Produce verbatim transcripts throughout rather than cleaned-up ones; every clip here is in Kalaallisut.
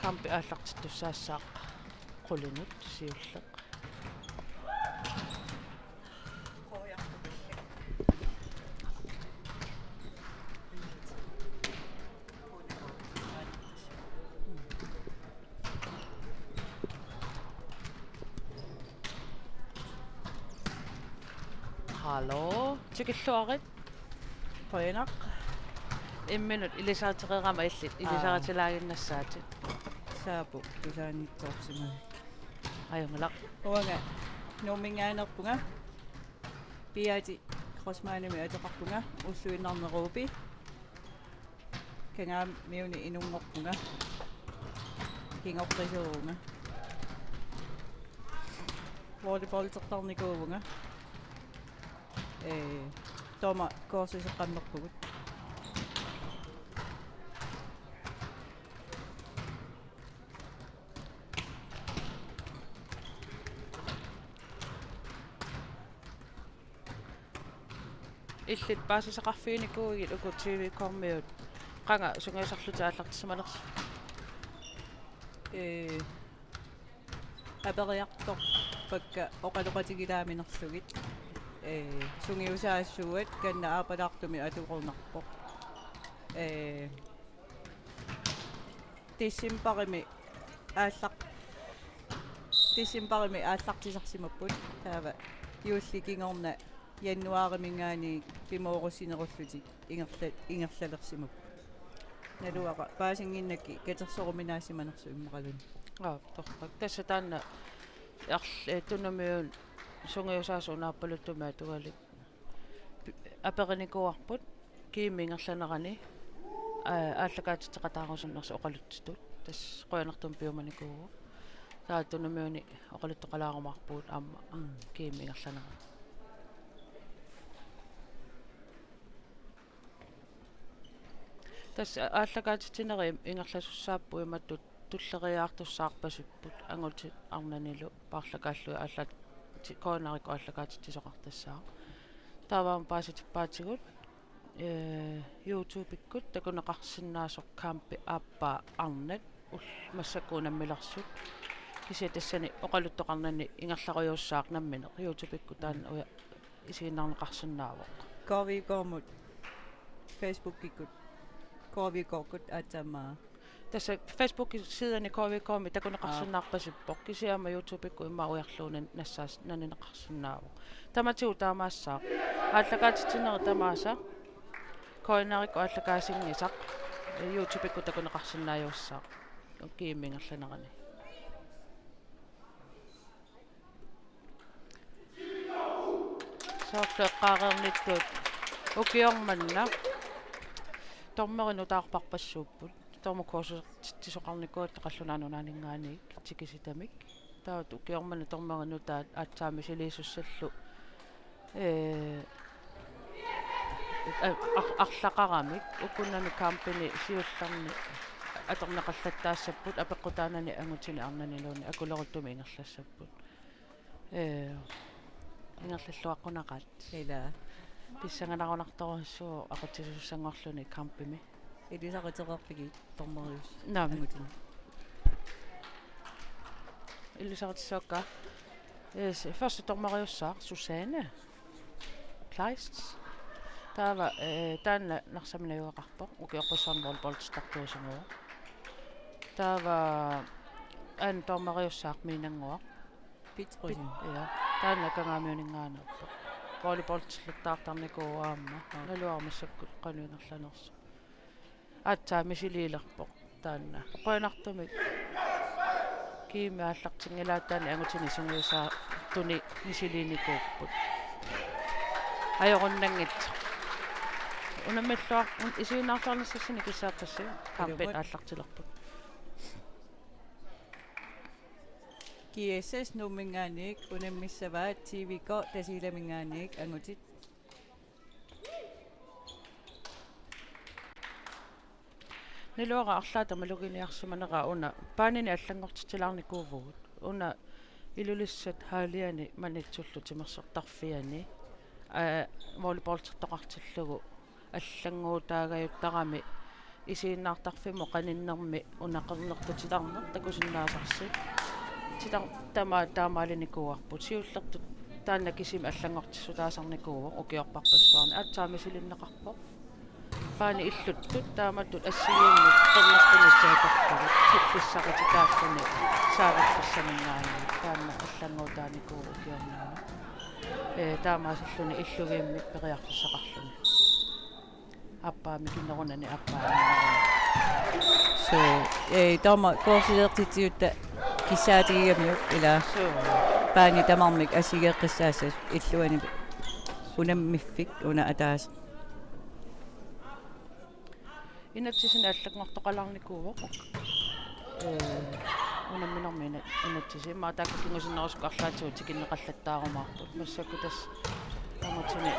Kampi aallartittussaassaaq qulinut siulleq. Hallo. Tikilluarit. Qujanaq. Imminut ilisaritereerama illit. Aa. Ilisaritilaaginnassaatit. Saapu tusaanitsoorsimavik. Ajunngilaq. Uanga Nuumminngaanneerpunga. Piaati Kreutzmannimik ateqarpunga. Ulluinnarneruupi. Kangaamiuni inunngorpunga. Kingorpassuuvunga. Volleyballtertarnikuuvunga. Ee, taama kursuseqqammerpugut. Illit paasisaqarfiginikuuigit uku T V-kormiut qanga sungiusarlutit aallartissimanersut? Ee, aperiartorpakka oqaloqatigilaaminerlugit. Ee, sungiusaasuat kanna aappalaartumik atugarunarpoq. Ee, decembarimi aallaq-, decembarimi aallartisarsimapput. Taava juulli kingorna januaariminngaanniit pimoorussinerullutik ingerla-, ingerlalersimapput. Naluara paasinnginnakkit katersoruminaassimanersut immaqaluunniit. Aa, torrak. Tassa taanna arl-, ee, Tunumiut sungiusaasut una aappaluttumik atugallit. Pi-, aperinikuuarput Kiimip ingerlanerani, aa, aallakaatitseqataarusunnersoq oqalutsitut. Tassa qujanartumik piumanikuuvoq. Taava Tunumiuni oqaluttoqalaarumaarpugut aamma. Mm. Kiimip ingerlanerani. Tassa aallakaatitsinerit ingerlasussaapput imatut tulleriiaartussaarpasipput angutit arnanilu paarlakaallugit aallaat-, ti-, Kuujannarikkut aallakaatitsisoqartassaaq. Taava aamma paasitippaatigut, ee, YouTube-ikkut takuneqarsinnaasoq kampi aappaa arnat ul-, massakkut unammilersut. Kisianni tassani oqaluttoqarnani ingerlarujussuussaaq nammineq. YouTube-ikkut taanna uja isiginnaarneqarsinnaavoq. K V K-mut, Facebookikkut, K V K-kkut aatsaammaa. Tassa Facebook-sidani K V K-mi takuneqarsinnaarpasippoq. Aa. Kisianni aamma YouTube-ikkut immaqa ujarlugu nan-, nassaas-, nanineqarsinnaavoq. Tamatigut taamaassaaq. Aallakaatitsinerit tamaasa. Kuujannarikkut aallakaasinngisaq. YouTube-ikkut takuneqarsinnaajussaaq. Kiimip ingerlanerani. Soorlu eqqaareernittut ukioq manna dommerit nutaarpassuupput. Dommerkursusitsisoqarnikuupput Qallunaat Nunaanninngaanniit tikisitamik. Taava ukioq manna dommerit nutaat aatsaat misiliisussallu, ee, ar-, ar-, arlaqaramik ukunani kampini siullerni atorneqallattaassapput apeqqutaanani angutini arnaniluunniit akuleruttumik ingerlassapput. Ee, ingerlalluaqqunaqaat. Ila. Pissanganarunartorujussuuvoq aqutsisussanngorluni kampimi. Ilisaritereerpigit dommerius-. Naamik. Angutini. Ilisaritissaakka. Yes, første dommeriussaaq Susanne Kleist. Taava, ee, taanna Narsami najugaqarpoq. Ukiorpassuarni volleyballittartuusimavoq. Taava anden dommeriussaaq Miinannguaq. Petrus. Pit-, ja. Taanna Kangaamiuninngaanneerpoq. Volleyballtillattaartarnikuuvoq aamma. Aa. Naluara massakkut qanoq ingerlanersoq. Aatsaat misiliilerpoq taanna. Qujanartumik. Kiimik aallartinngilaat taanna angutini sungiusaatuni misiliinikuupput. Ajorunnanngitsoq. Unammilluar-, un-, isiginnaarluarnissassinnik kissaappassui. Kampit. Ilumut. Aallartilerput. G S S Nuumminngaanniit unammissavaat T V K Tasiilaminngaanniit angutit. Naluara arlaata maluginiarsimanera una baanini allanngortitsilaarnikuuvugut. Una Ilulissat halliani Manitsullu timersortarfiani, aa, volleyballtertoqartillugu allannguutaagajuttarami Isiginnaartarfimmut qaninnermi una qernertutitarneq takusinnaasarsi. Titar-, tama-, taamaalinikuuarput. Siullertut taanna kisimi allanngortissutaasarnikuuvoq ukiorparpassuarni. Aatsaat misilinneqarpoq. Paani illuttut taamatut assigiimmik qernertunik taperlugit. Sullissaqatitaalluni saavarfissaminngaanniit. Taanna allannguutaanikuuvoq ukiornani. Ee, taamaasilluni illugiimmik periarfissaqarluni. Aappaa mikinerunani aappaa mikinerunani. So, ee, taama kursileertitsiutta kissaatigigamiuk ila. So. Paani tamarmik assigeeqqissaassasoq illuanni unammiffik una ataaseq. Inatsisini allanngortoqalaarnikuuvoq. Ee, unamminermi ina-, inatsisini. Immaqa taakku kingusinnerusukkut arlaatigut tikinneqallattaarumaarput. Massakkut tassa tamatini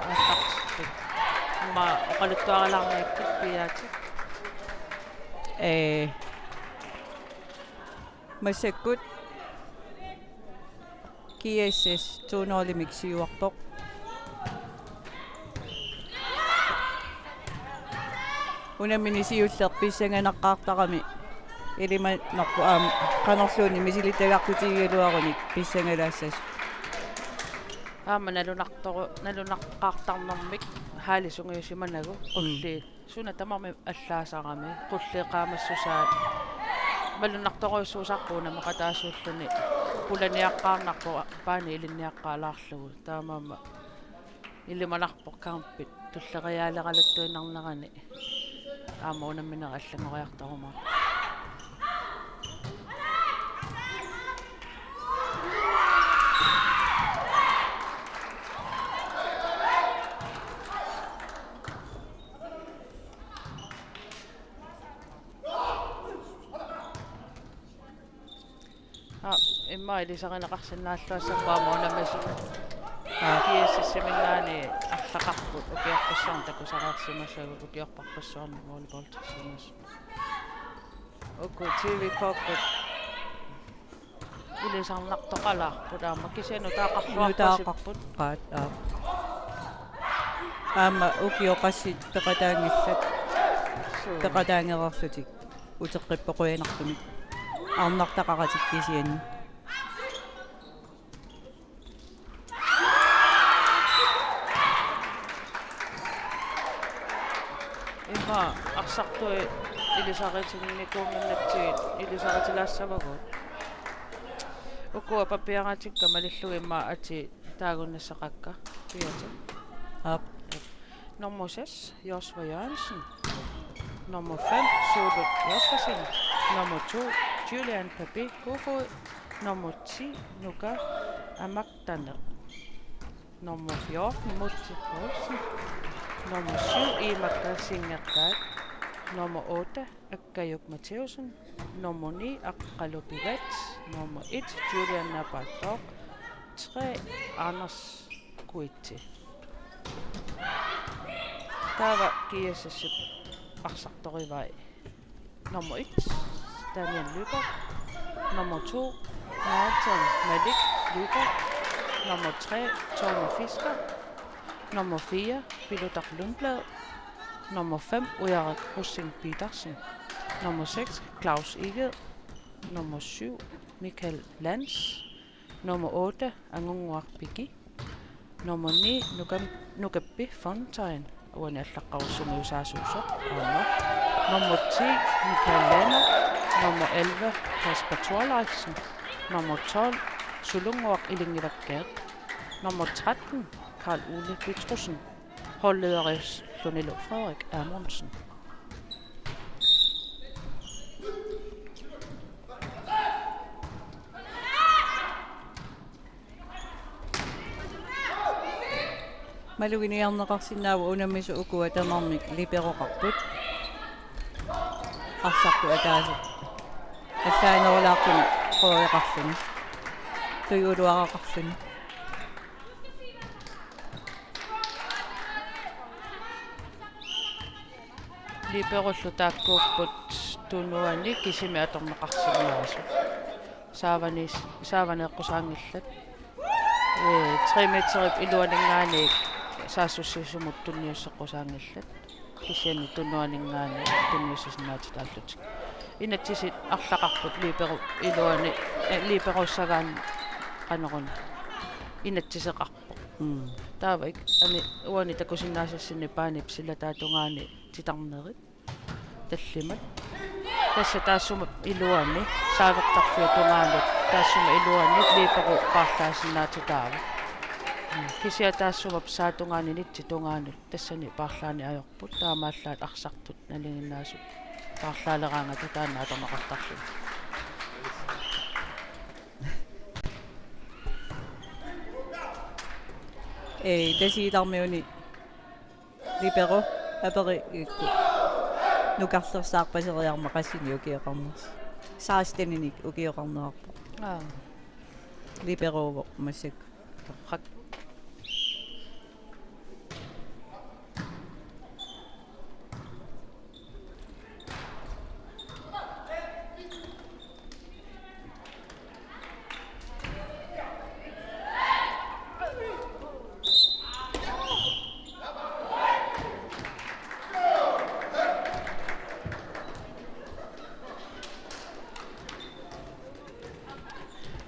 aallartippoq. Immaqa oqaluttuaralaarniakkit piiaatit. Ee, massakkut G S S to nul-imik siuarpoq. Unammini siulleq pissanganaqqaartarami ilimanerpoq aamma qanorluunniit misilittagaqutigigaluarunik pissangalaassasoq. Aamma nalunartoru-, nalunaqqaartarnermik haali sungiusimanagu qulliit. Suna tamarmi allaasarami, qulliit qaamassusaat. Malunnartorujussuusarput unammaqataasuulluni, pulaniaqqaarnarpoq paani ilinniaqqaalaarlugu. Taamaammat ilimanarpoq kampit tulleriiaaleqaluttuinnarnerani. Aamma unamminerit allanngoriartarumaarput. Aa, immaqa ilisarineqarsinnaalluassappat aamma unammisut. Aa. G S S-iminngaanniit arlaqarput ukiorpassuarni takusareersimasagut ukiorparpassuarni volleyballtissimasut. Uku T V-kkukkut ilisarnartoqalaarput aamma kisianni nutaaqarluarpasipput. Nutaaqaqqaat, aap. Aamma ukioq qassit peqataanngillat. Suu. Peqataangereerlutik uteqqippoq qujanartumik. Arnartaqaratik kisianni. Immaqa arsartui ilisaritinnikuunnginnatsigit ilisaritilaassavagut. Ukua papiaratikka malillugit immaqa atii taagunnassaqakka. Piatit. Aap. Nummer seks, Joshua Jørgensen. Nummer fem, Sulu Josefsen. Nummer to, Julian Papi Kofod. Nummer ti, Nuka Amaktaner. Nummer fjorten, Mutti Poulsen. Nummer syv, Imakka Singergaard. Nummer otte, Akkajuk Mathæusen. Nummer ni, Aqqalu Pilat. Nummer et, Julian Nabartok. Tre, Anders Kuitse. Taava G S S-ip arsartorivai. Nummer et, Daniel Lyberth. Nummer to, Nathan Malik Lyberth. Nummer tre, Tony Fisker. Nummer fire, Pilutak Lundblad. Nummer fem, Ujarak Rosing Petersen. Nummer seks, Claus Egede. Nummer syv, Michael Lanz. Nummer otte, Angunnguaq Piki. Nummer ni, Nukam-, Nukappi Fontain, uani allaqqarusungiusaasuusoq aamma. Nummer ti, Michael Lennert. Nummer elleve, Kasper Thorleifsen. Nummer tolv, Sulunnguaq Ilinngilakkeeq. Nummer tretten, Karl Ole Petrussen. Holdlederiullunilu Frederik Amundsen. Maluginiarneqarsinnaavoq unammisut ukua tamarmik liberoqarput. Arsartut ataaseq allaanerulaartumik qooreqarluni. Tujuuluaraqarluni. Liberollu taakkuupput tunuani kisimi atorneqarsinnaasut. Saavanis-, saavaneeqqusaanngillat. Ee, tre meterip iluaninngaanniit saassussiisumut tunniusseqqusaanngillat. kisianni tunuaninngaanniit tunniussinnaatitaallutik. Inatsisit arlaqarput libero iluani, eh, liberoussagaanni qanoruna. Inatsiseqarpoq. Mm. Taava ik-, ani uani takusinnaasassinni paanip silataata tungaani titarnerit. Tallimat. Tassa taassuma iluani, saavertarfiup tungaanut, taassuma iluani libero paarlaasinnaatitaavoq. Mm. Kisianni taassuma pisaatungaani nitsi tungaanut, tassani paarlaani ajorput, taamaallaat arsartut nalinginnaasut paarlaaleraangata taanna atorneqartarluni. Ee, Tasiilarmiuni libero aperigukku nukarlersaarpaseriarmat qassinik ukioqarnersoq. Seksteninik ukioqarnerarpoq. Aa. Liberouvoq massakkut. Torrak.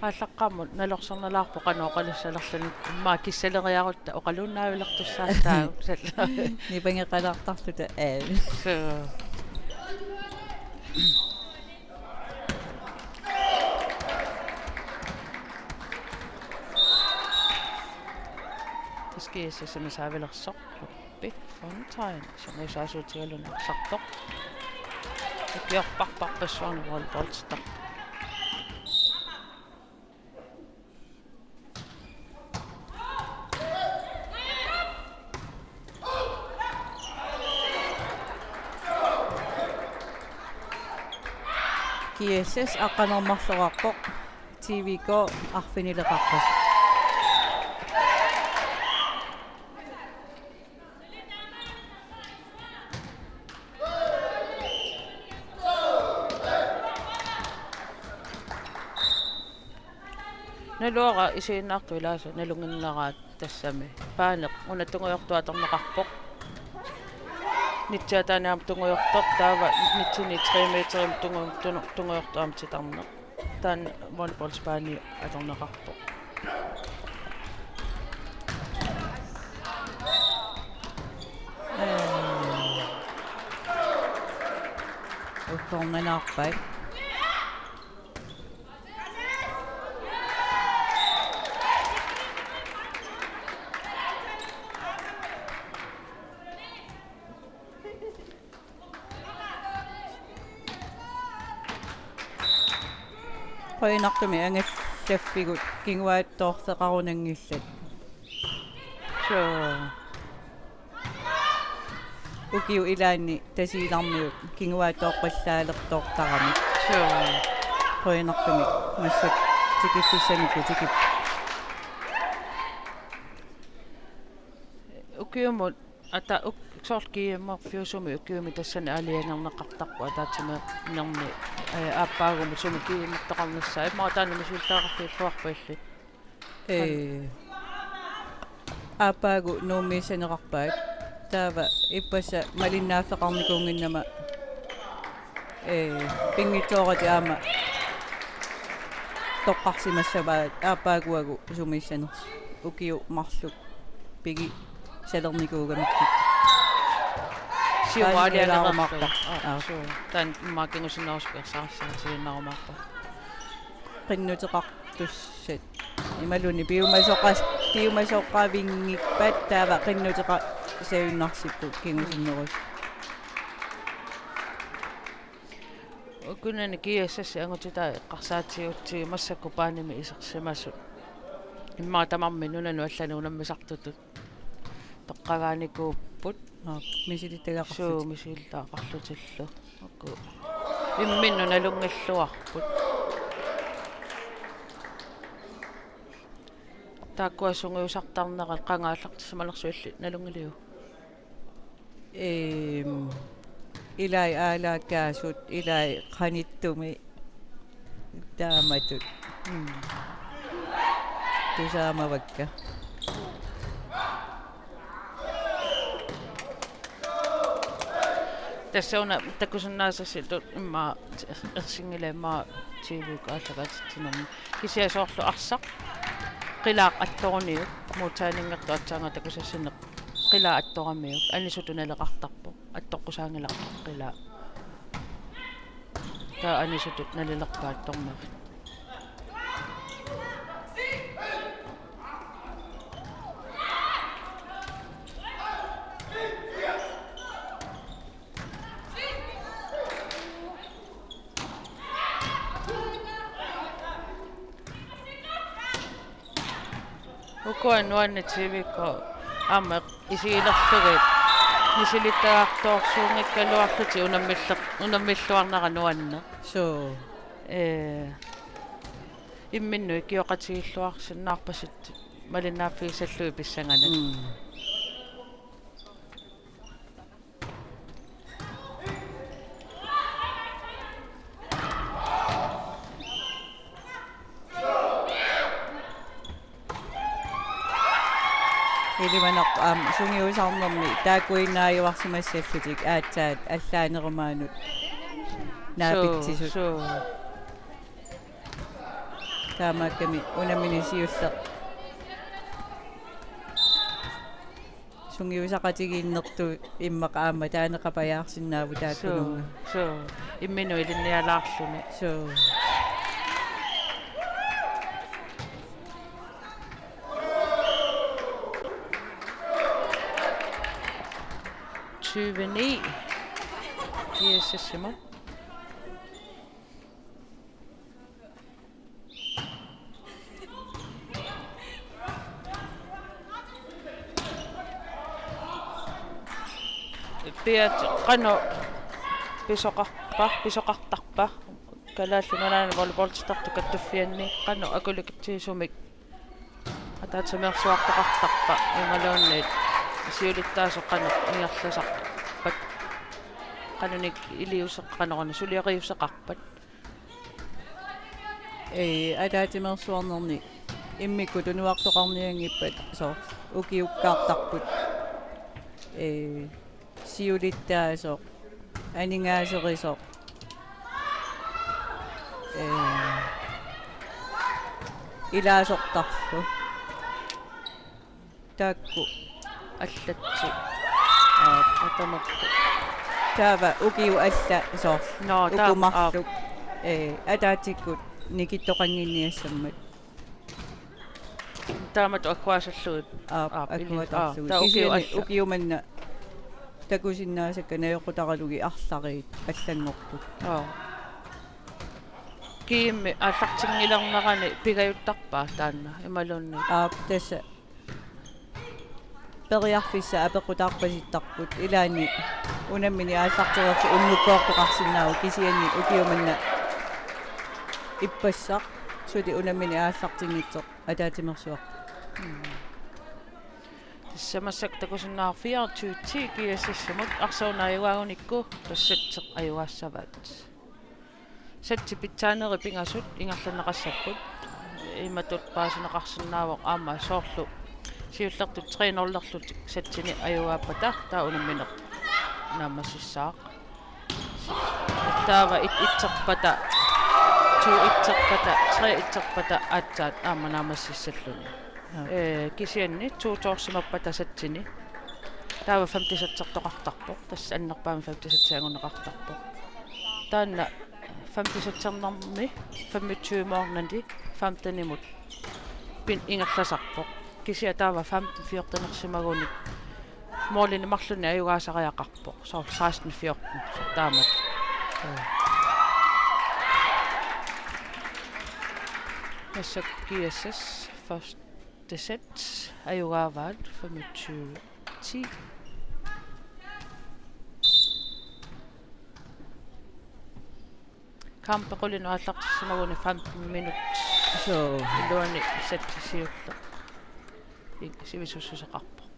Aallaqqaammut nalorsornalaarpoq qanoq oqalussalerluni, immaqa kissaleriarutta oqaluinnaavilertussaassaaq salla. Nipangeqalaartarluta aa. Suu. Tassa GSS-imi saavilersoq Luppi Fontain, sungiusaasuutigaluni arsartoq. Ukiorparparpassuarni volleyballittarpoq. GSS aqqaneq-marlorarpoq, TVK arfinileqarpoq. Naluara isiginnaartut ilaasa nalunnginneraat tassami. Paaneq una tungujortoq atorneqarpoq. Nitsiataani aamma tungujortoq, taava nitsini tre meterimut tungu-, tunu-, tungujortoq aamma titarneq. Taanna volleyballspani atorneqarpoq. Ee. Ukkornanaarpai. Qujanartumik angallaffigut kinguaattoorfeqarunanngillat. Suu. Ukiut ilaanni Tasiilarmiut kinguaattooqqallaalertoortaramik. Suu. Qujanartumik massakkut tikiffissamikkut tikip. Ukiumut ata uk-, soorlu GM-erfiusumi ukiumi tassani aalajangerneqartarpoq ataatsimeernermi, ee, aappaagumut sumi GM-ertoqarnissaa. Immaqa taanna misigilaarfiulluarpalli. Ee, aappaagu Nuummiissaneqarpaat. Taava ippassaq malinnaaffeqarnikuunnginnama, ee, pinngitsooratik aamma toqqarsimassavaat aappaaguagu sumiissanersoq ukiut marluk pigisalernikuugamikkit. Siumut aalajangerneqartarpoq. Aa, aa. Suu. Taanna immaqa kingusinnerusukkut ersarissaatigisinnaarumaarpara. Qinnuteqartussat. Imaluunniit piumasoqas-, piumasoqavinngippat taava qinnuteqasaajunnaarsipput kingusinnerusoq. Ukunani GSS angutitaat eqqarsaatigigutsigu massakkut paanimi isersimasut. Immaqa tamarmik nunanut allanut unammisartutut toqqagaanikuupput. Aa, misilittagaqarlutik. Suu, misilittagaqarlutillu. Uku imminnut nalunngilluarput. Taakkua sungiusartarnerat qanga aallartissimanersuilli nalunngiliuk? Ehm, ilai aalaakkaasut, ilai qanittumi taamatut. Mm. Tusaamavakka. Tassa una takusinnaasassi tu immaqa ersinngilaq immaqa T V-kkut aallakaatitsinermi. Kisianni soorlu arsaq qilaaq attoruniuk, modtageninngortoq aatsaannguaq takusassinneq qilaaq attoramiuk, anisutut naleqartarpoq, attoqqusaanngilarput qilaaq. Taava anisutut nalilerpaat dommerit. Ukua nuanneq T V-kkut aamma isigilerlugit misilittagaqartorsuunngikkaluarlutik unammiller-, unammilluarnera nuanneq. Suu. Ee, imminnut ikioqatigiilluarsinnaarpasippoq malinnaaffigisallugit pissanganaq. Mm. Ilimanarpoq aamma sungiusarnermi taakkuinnaajuarsimassallutik aatsaat allaanerumaanut naapitsisut. Suu, suu. Taamaakkami unammineq siulleq sungiusaqatigiinnertut immaqa aamma taaneqapajaarsinnaavoq taakkununnga. Suu, suu. Imminut ilinnialaarluni. Suu. Tyve ni. G S S-imut. Piat qanoq pisoqarpa, pisoqartarpa, Kalaallit Nunaanni volleyballittartut kattuffianni qanoq akulikitsigisumik ataatsimeersuartoqartarpa imaluunniit siulittaasoq qanoq ingerlasarpat, qanoq iliuseq-, qanoruna suliariuseqarpat. Ee, ataatsimeersuarnerni immikkut tunuartoqarnianngippat soorlu ukiukkaartarput. Ee, siulittaasoq, aningaaserisoq. Ee, ilaasortarlu. Taakku allatsi. Aa, atamakku. Taava ukiut allat soorlu. Nå, taava, uku marluk. Aa. Ee, ataatsikkut nikittoqannginniassammat. Taamatut agguaassallugit. Aap, aap, ili-, agguaassallugit. Aa, taava ukiut. Kisianni allat. Ukiut manna takusinnaasakka najoqqutaralugit arlariit allanngortut. Aa. Kiimmi aallartinngilernerani pigajuttarpa taanna imaluunniit? Aap, tassa periarfissat apeqqutaarpasittarput, ilaanni unammineq aallartereersoq unnukkoortoqarsinnaavoq, kisianni ukiut manna ippassaq suli unammineq aallartinngitsoq ataatsimeersuartoq. Mm. Tassa massakkut takusinnaavarput fireogtyve ti G S S-imut, arsaat una ajugaagunikku tassa setsit ajugaassavaat. Setsit pitsaanerit pingasut ingerlanneqassapput. Imatut paasineqarsinnaavoq aamma soorlu siullertut tre nul-erlutik setsinik ajugaappata taava unammineq naammassissaaq. Taava et-, etserpata, to etserpata, tre etserpata aatsaat aamma naammassissalluni. Aa. Ee, kisianni to toorsimappata setsini. Taava femte setsertoqartarpoq. Tassa annerpaamik femte setsi anguneqartarpoq. Taanna femte setsernermi femogtyve målmandi femtenimut pin-, ingerlasarpoq. Kisianni taava femten fjortenersimagunik målinik marlunnik ajugaasariaqarpoq. Soorlu seksten fjorten. Soorlu taamatut. Massakkut G S S første sæt ajugaavaat femogtyve ti. Kampi qulinut aallartissimaguni femten minut. Suu. Iluani sætti siulleq. Ik-, sivisussuseqarpoq.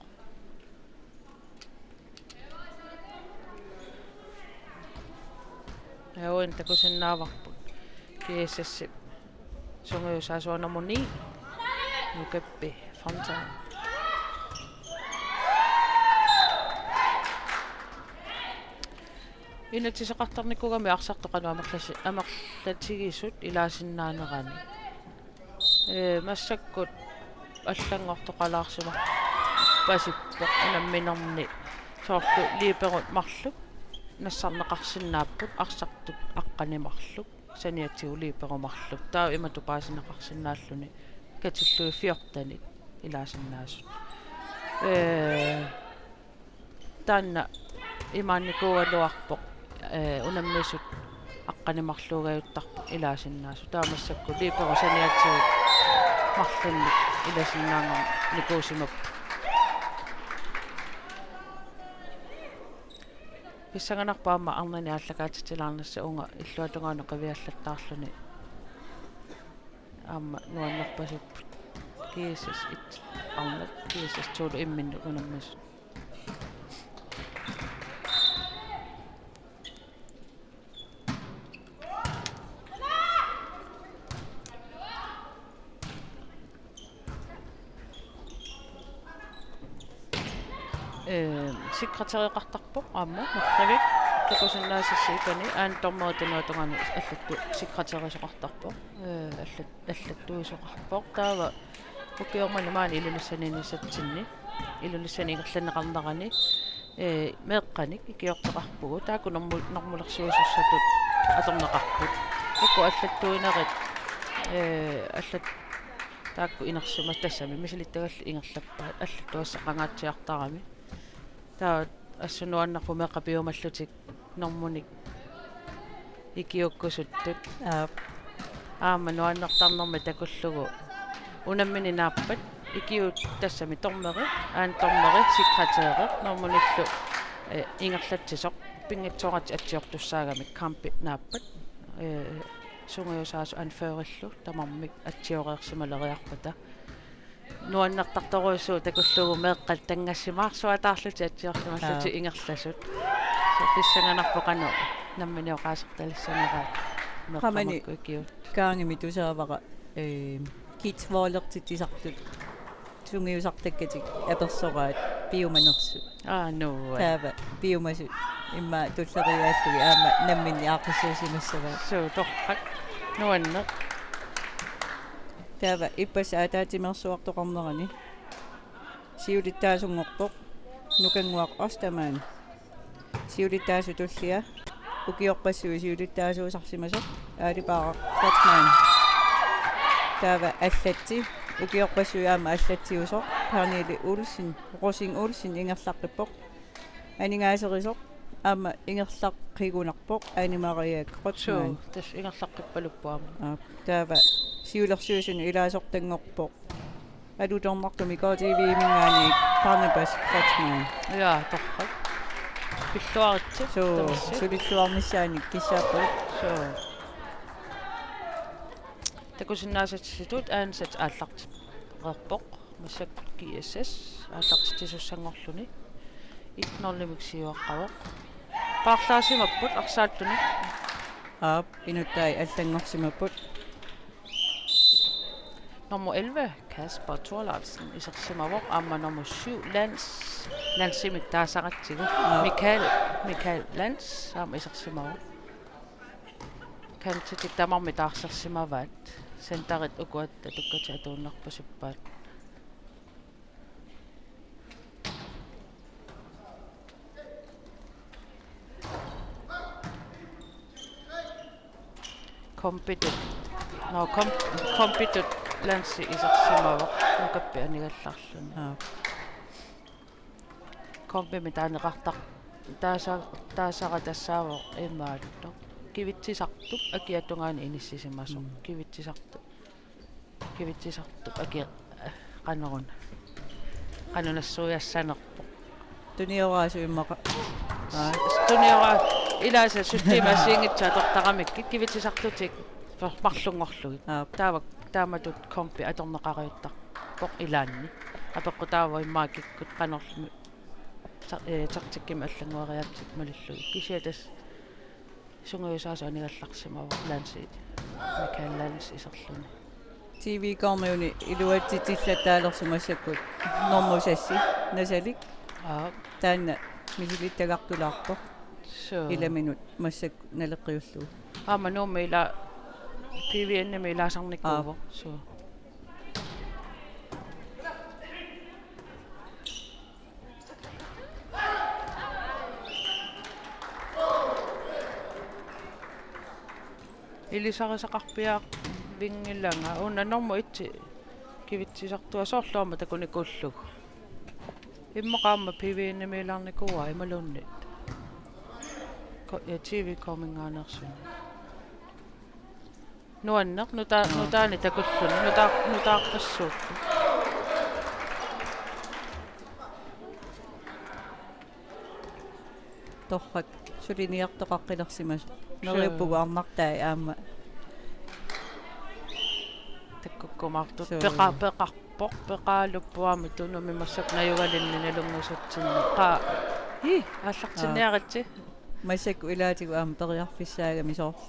Ajugaanni takusinnaavarput G S S-ip sungiusaasoq nummer ni, Nukappi Fontain. Inatsiseqartarnikuugami arsartoq qanoq amerlasi-, amerlatigisut ilaasinnaanerani. Ee, massakkut allanngortoqalaarsimappasippoq unamminerni, soorlu liberot marluk nassarneqarsinnaapput arsartut aqqaneq marluk saniatigut liberot marluk. Taava imatut paasineqarsinnaalluni katillugit fjortenit ilaasinnaasut. Ee, taanna imaannikuugaluarpoq, ee, unammisut aqqaneq marluugajuttarput ilaasinnaasut. Taava massakkut liberot saniatigut marlunnik ilaasinnaanikuusimapput. Pissanganarpoq aamma arnani aallakaatitsilaarnissaq uunga illuatungaanut qiviallattaarluni. Aamma nuannerpasipput. G S S et arnat, G S S to-lu imminnut unammisut. Ee, sekretæreqartarpoq aamma marluk. Takusinnaasassi ikani aana dommeri tunuatungaani allattu sekretærisoqartarpoq. Ee, allat-, allattuisoqarpoq. Taava ukioq manna maani Ilulissani inissatsinni, Ilulissani ingerlanneqarnerani, ee, meeqqanik ikiortoqarpugut. Taakku normu-, normulersuisussatut atorneqarput. Taakku allattuinerit, ee, allat-, taakku inersimasut tassami misilittagallit ingerlappaat, allattuassaqangaatsiartarami. Taava assut nuannerpoq meeqqat piumallutik normunik ikiuukkusuttut. Aap. Aamma nuannertarnermik takullugu unammineq naappat ikiuut tassami dommeri, aana dommeri, sekretæri normunillu, eh, ingerlatsisoq pinngitsooratik atsiortussaagamik kampi naappat, eh, sungiusaasut anførerillu tamarmik atsioreersimaleriarpata. Nuannertartorujussuuvoq takullugu meeqqat tanngassimaarsuataarlutik atsiorsimallutik. Aap. Ingerlasut. Soorlu pissanganarpoq qanoq nammineq oqaasertalissaneraat. Qamani meeqqat makku ikiuut. Kaangimi tusaavara, ee, kids-vollertitsisartut sungiusartakkatik apersoraat piumanersut. Aa, nuann'. Taava piumasut immaqa tulleriiaallugit aamma namminneq aaqqissuussimassavaat. Suu, torrak. Nuanneq. Taava ippassaq ataatsimeersuartoqarnerani siulittaasunngorpoq Nukannguaq Ostermann. Siulittaasup tullia ukiorpassuit siulittaasuusarsimasoq Aali Paaraq Kreutzmann. Taava allatsi ukiorpassuit aamma allatsiusoq Pernille Olsen, Rosing Olsen ingerlaqqippoq. Aningaaserisoq aamma ingerlaqqigunarpoq Anne Marie Kreutzmann. Suu, tassa ingerlaqqippaluppoq aamma. Aap, taava siulersuisuni ilaasortanngorpoq alutornartumik K T V-minngaanniit Barnabas Kreutzmann. Ja, torrak. Pilluaritsi. Suu, tamassi. Sulilluarnissaanik kissaapput. Suu. Takusinnaasatsitut aansat aallartereerpoq. Massakkut G S S aallartitsisussanngorluni. Et nul-imik siuaqqavoq. Paarlaasimapput arsaattunik. Aap, inuttai allanngorsimapput. Nummer elleve, Kasper Thorleifsen, isersimavoq, aamma nummer syv, Lans, Lansimik taasaratsigu. Aap. Michael, Michael Lans, aamma isersimavoq. Kantitik tamarmik taarsersimavaat. Centerit ukuatta tukkatit atuinnarpasippaat. Kompitut. Nå, kom-, kompitut Lansi isersimavoq. Nukappi anigallarluni. Aap. Kompimik taaneqartar-, taasa-, taasara tassaavoq imaattoq. Kivitsisartup akia tungaanut inissisimasoq. Mm. Kivitsisartup. Kivitsisartup akia, eh, qanoruna. Qanoq nassuiassanerpoq. Tunioraasu immaqa. Aa. Tuniora-, ilaasa systemi assigiinngitsut atortaramikkit kivitsisartutik marlunngorlugit. Aap. Taava taamatut kompi atorneqariuttarpoq ilaanni. Apeqqutaavoq immaqa kikkut qanormi ta-, eh, taktikkimik allanngueriaatsit malillugit. Kisianni tassa sungiusaasoq anigallarsimavoq Lansi, Michael Lans iserluni. T V-kormiuni iluatsitsillattaalersoq massakkut normu seks, Nasalik. Aap. Taanna misilittagartulaarpoq. Suu. Ilaminut massakkut naleqqiullugu. Aamma Nuummi ila P V N-imi ilaasarnikuuvoq. Aap. Suu. Ilisarisaqarpiaarvinngilanga una normu et kivitsisartua soorlu aamma takunikuullugu. Immaqa aamma P V N-imi ilaarnikuuaa imaluunniit. Ko-, eh, T V K-minngaanneersunik. Nuanneq nuta-, Aa. Nutaani takulluni, nuta-, nutaaqqissuupput. Torrak suliniartoqaqqilersimasoq. Suu. Neriuppugut arnartai aamma. Takkukkumaartut. Suu. Peqa-, peqarpoq, peqaaluppoq aamma Tunumi massakkut najugalinni nalunngisatsinni. Qaa. Ii, aallartinniaritsi. Aa. Massakkut ilaatigut aamma periarfissaagami soorlu.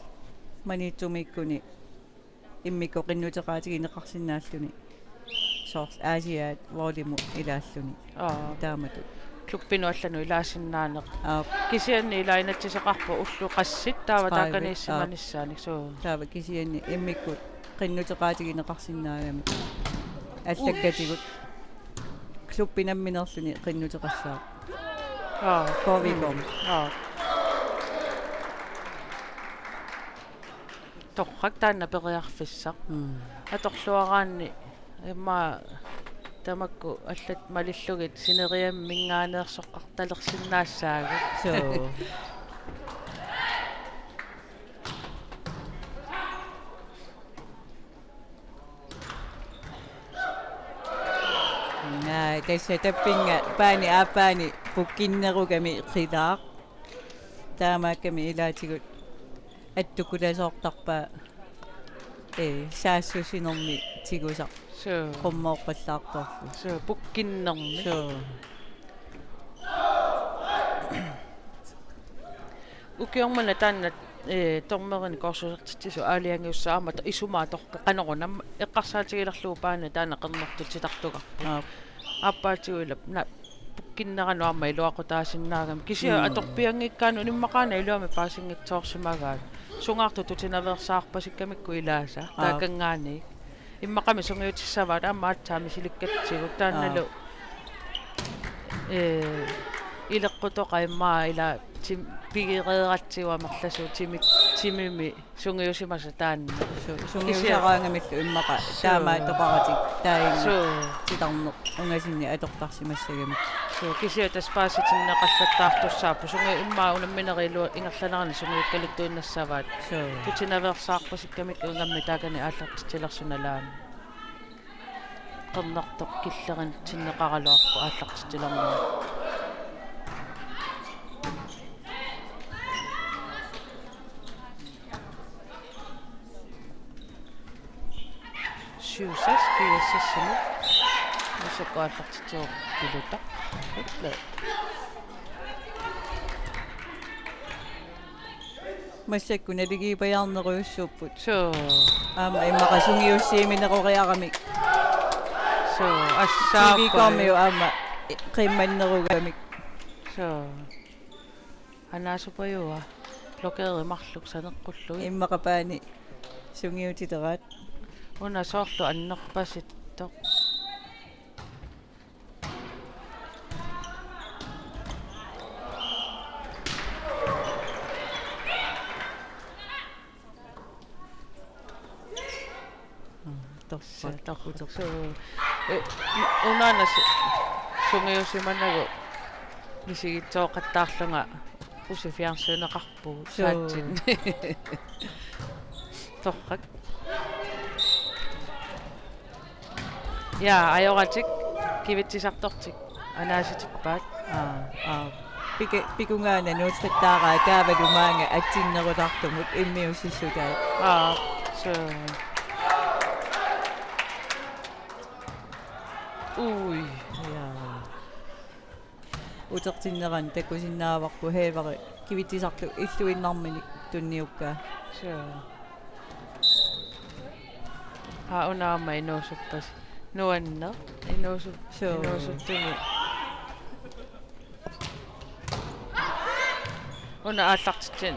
Maniitsumiikkuni immikkut qinnuteqaatigineqarsinnaalluni. Soorlu Aasiaat volleymu ilaalluni. Aa. Taamatut. Klubbinut allanut ilaasinnaaneq. Aap. Kisianni ilaa inatsiseqarpoq ullut qassit taava tredive, taakaniissimanissaanik, aap. Suu. Taava kisianni immikkut qinnuteqaatigineqarsinnaagami. Allakkatigut. Klubbi nammineerluni qinnuteqassaaq. Aa. K V K. Mm. Aa. Torrak taanna periarfissaq. Mm. Atorluaraanni immaqa tamakku allat malillugit sineriamminngaanneersoqartalersinnaassaagut. Suu. Naa, tassa tappinnga paani aappaani pukkinnerugami qilaaq. Taamaakkami ilaatigut attukulasoortarpaa, ee, saassussinermi tigusaq. Suu. Qummooqqallaartorlu. Suu, pukkinnermi. Suu. Ukioq manna taanna, ee, dommerinik korsusartitsisut aalajangiussaat aamma to-, isumaa torrak qanoruna aamma eqqarsaatigilerlugu paani taanna qernertut titartugarput. Aap. Aappaatigut ila na-, pukkinneranut aamma iluaqutaasinnaagami. Kisianni Mm. atorpianngikkaanni immaqaana iluamik paasinngitsoorsimagaat. Sungaartut tutinaveersaarpasikkamikku ilaasa. Aap. Taakanngaanniit. Immaqami sungiutissavaat aamma aatsaat misilikkatsigu taannalu. Aap. Ee, ileqqutoqaq immaqa ila tim-, pigereeratsigu amerlasuut timi-, timimi sungiusimasoq taanna. Su-, kisianni sungiusaraangamillu immaqa Suu. Taamaattoqaratik taanna Suu. Titarneq ungasinni atortarsimassagamik. Suu, kisianni tassa paasitinneqallattaartussaapput. Sungi-, immaqa unamminerit iluat ingerlaneranni sungiukkaluttuinnassavaat. Suu. Tutinaveersaarpasikkamikku ingammik taakani aallartitsilersunalaani. Qernertoq killerinneqaraluarpoq aallartitsilernerani. Syv seks G S S-imut. Massakkut aallartitsivoq Pilutaq. Ulla. Massakkut naligiipajaarnerujussuupput. Suu. Aamma immaqa sungiussiimineroriaramik. Suu, assaapajuk. T V K-miut aamma qimmannerugamik. Suu. Anaasupajua. Blokeeri marluk saneqqullugit. Immaqa paani sungiutiteraat. Una soorlu annerpasittoq. Mm, torrak. Torrak. Utoq. Suu, eh, unaana su-, sungiusimanagu misigitsooqattaarlunga usi fjernsyneqarpugut. Suu. Saatsinni. Torrak. Ja, ajoratik kivitsisartortik anaasitippaat. Aa, aa. Pike-, pikungaana nuutsittaaraa taavalu maanga atsinnerulaartumut immiussissutaat. Aa, suu. Ui. Ja. Utertinnerani takusinnaavarput Haverik kivitsisartoq illuinnarminik tunniukkaa. Suu. Aa, una aamma inuusuppasi. Nuanneq. Inuusu-, Suu. Inuusuttuni. Una aallartitsin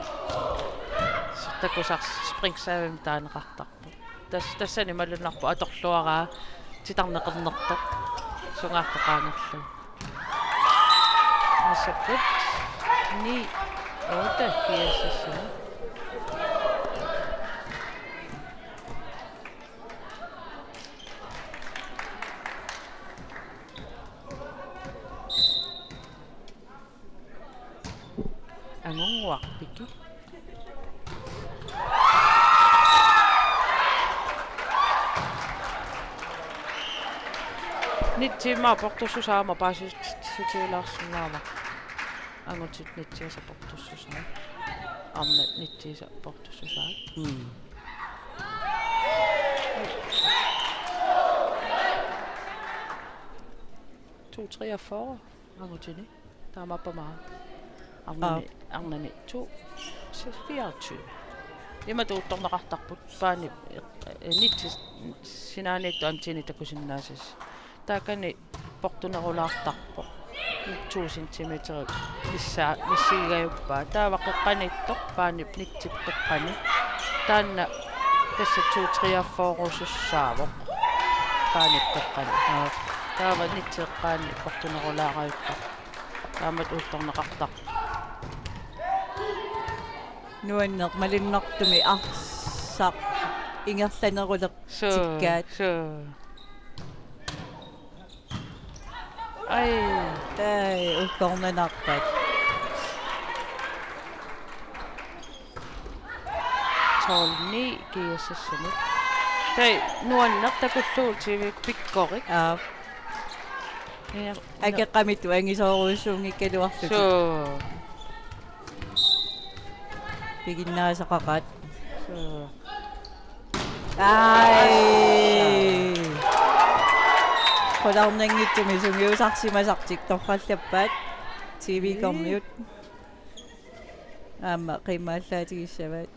takusarsi springservimik taaneqartarpoq. Tas-, tassani malunnarpoq atorluaraa titarneqarnertoq sungaartoqaannarlugu. Massakkut ni otte G S S-imi. Angunnguaq Piki. Nitsiimmaa portussusaama paasissutigilaarsinnaammat. Angutit nitsiisa portussusaa. Arnat nitsiisa portussusaa. Mm. To treogfyrre. Angutini. Taamaappoq aamma. Arnani, aa. Arnani to fireogtyve. Imatut uuttorneqartarput paani, eh, nitsi sinaaniittoq antini takusinnaasasi. Taakani portunerulaartarpoq. To centimeter missaa-, missigigajuppaa. Taava qeqqaniittoq paani nitsip qeqqani. Taanna tassa to treogfyrre-usussaavoq. Paani qeqqani. Aa. Taava nitsi qeqqani portunerulaarajuppoq. Taamatut uuttorneqartarpoq. Nuanneq malunnartumik arsaq ingerlaneruleq. Suu, tikkaat. Suu. Ai. Tai, ukkornanarpat. Tolv ni G S S-imut. Tai, nuanneq takullugu T V K pikkorik. Aa. Ja. Akeqqamittut angisoorujussuunngikkaluarlutik. Suu. Piginnaasaqaqaat. Suu. Ai. Qularnanngitsumik sungiusarsimasartik torrallappaat T V K-miut. Aamma qiimmaallaatigissavaat.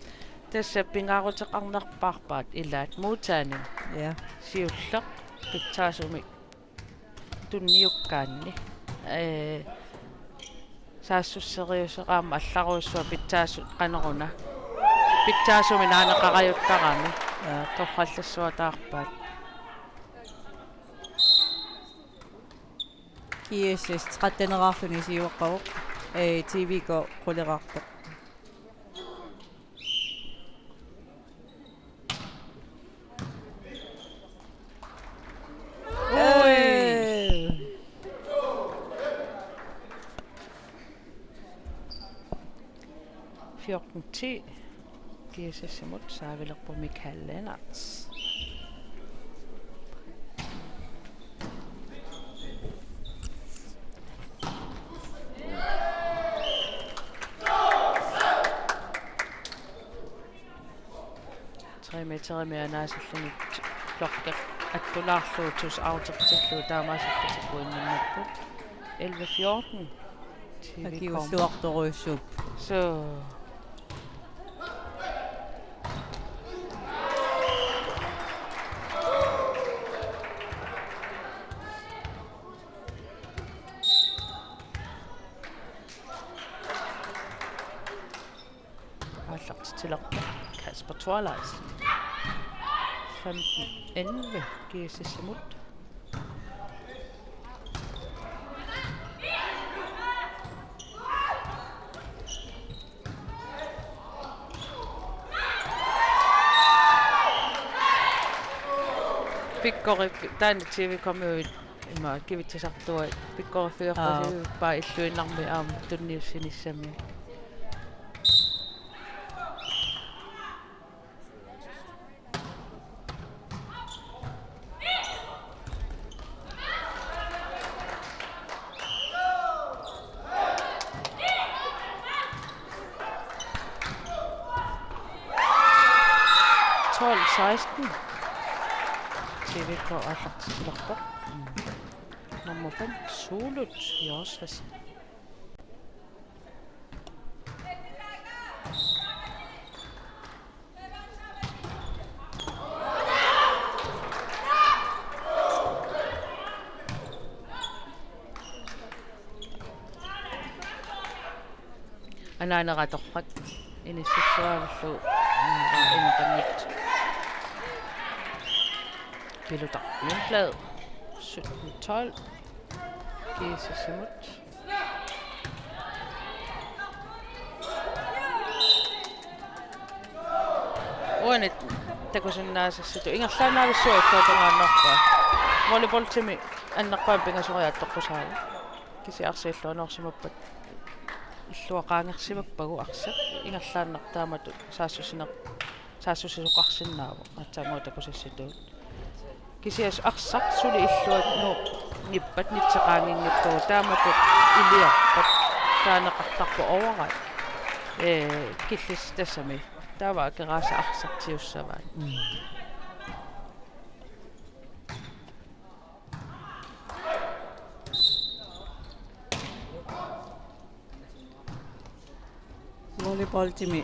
Tassa pingaaruteqarnerpaarpaat ilaat modstanding. Ja. Siulleq pitsaasumik tunniukkaanni. Ee, saassusseriuseq aamma allarujussuaq pitsaasut qanoruna. Pitsaasumik naaneqarajuttarami. Ja. Torrallassuataarpaat. G S S tretten-eraarluni siuaqqavoq. Ee, T V K quleqartoq. Ui. Fjorten ti. G S S-imut servicerput Michael Lennert. Tre meterimik anaasilluni blokki attulaarlugu tus outertillugu taamaasillutik pointinnarput. Elleve fjorten. T V K. Akiuulluartorujussuup. Suu. Aallartitsilerpoq Kasper Thorleifsen. Femten elleve G S S-imut. Pikkorik taanna T V K-miut ima kivitsisartuat pikkoriffigeqqasiuppaa illuinnarmik aamma tunniussinissamiuk. Tolv seksten. T V K aallartitsilerpoq. Nummer fem, Suulut Josefsen. Aneratoqqat inissilluarlugu inqanngit. Pilutar Lundblad sytten tolv. G S S-imut. Uani takusinnaasassitut ingerlaannavissua illuatungaannarpaa. Volleyballtimi annerpaamik pingasoriaattoqqusaavoq. Kisiarsiilluanuarsimappat illuaqaangersimappagu arsaq ingerlaannaq taamatut saassussineq saassussisoqarsinnaavoq aatsaannguaq takusassitut. Kisianni arsaq suli illuat nuunngippat nitseqaannginngippagu taamatut iliorpat taaneqartarpoq override. Ee, killissi tassami. Taava akeraasa arsaq tigussavaat. Mm. Volleyballtimi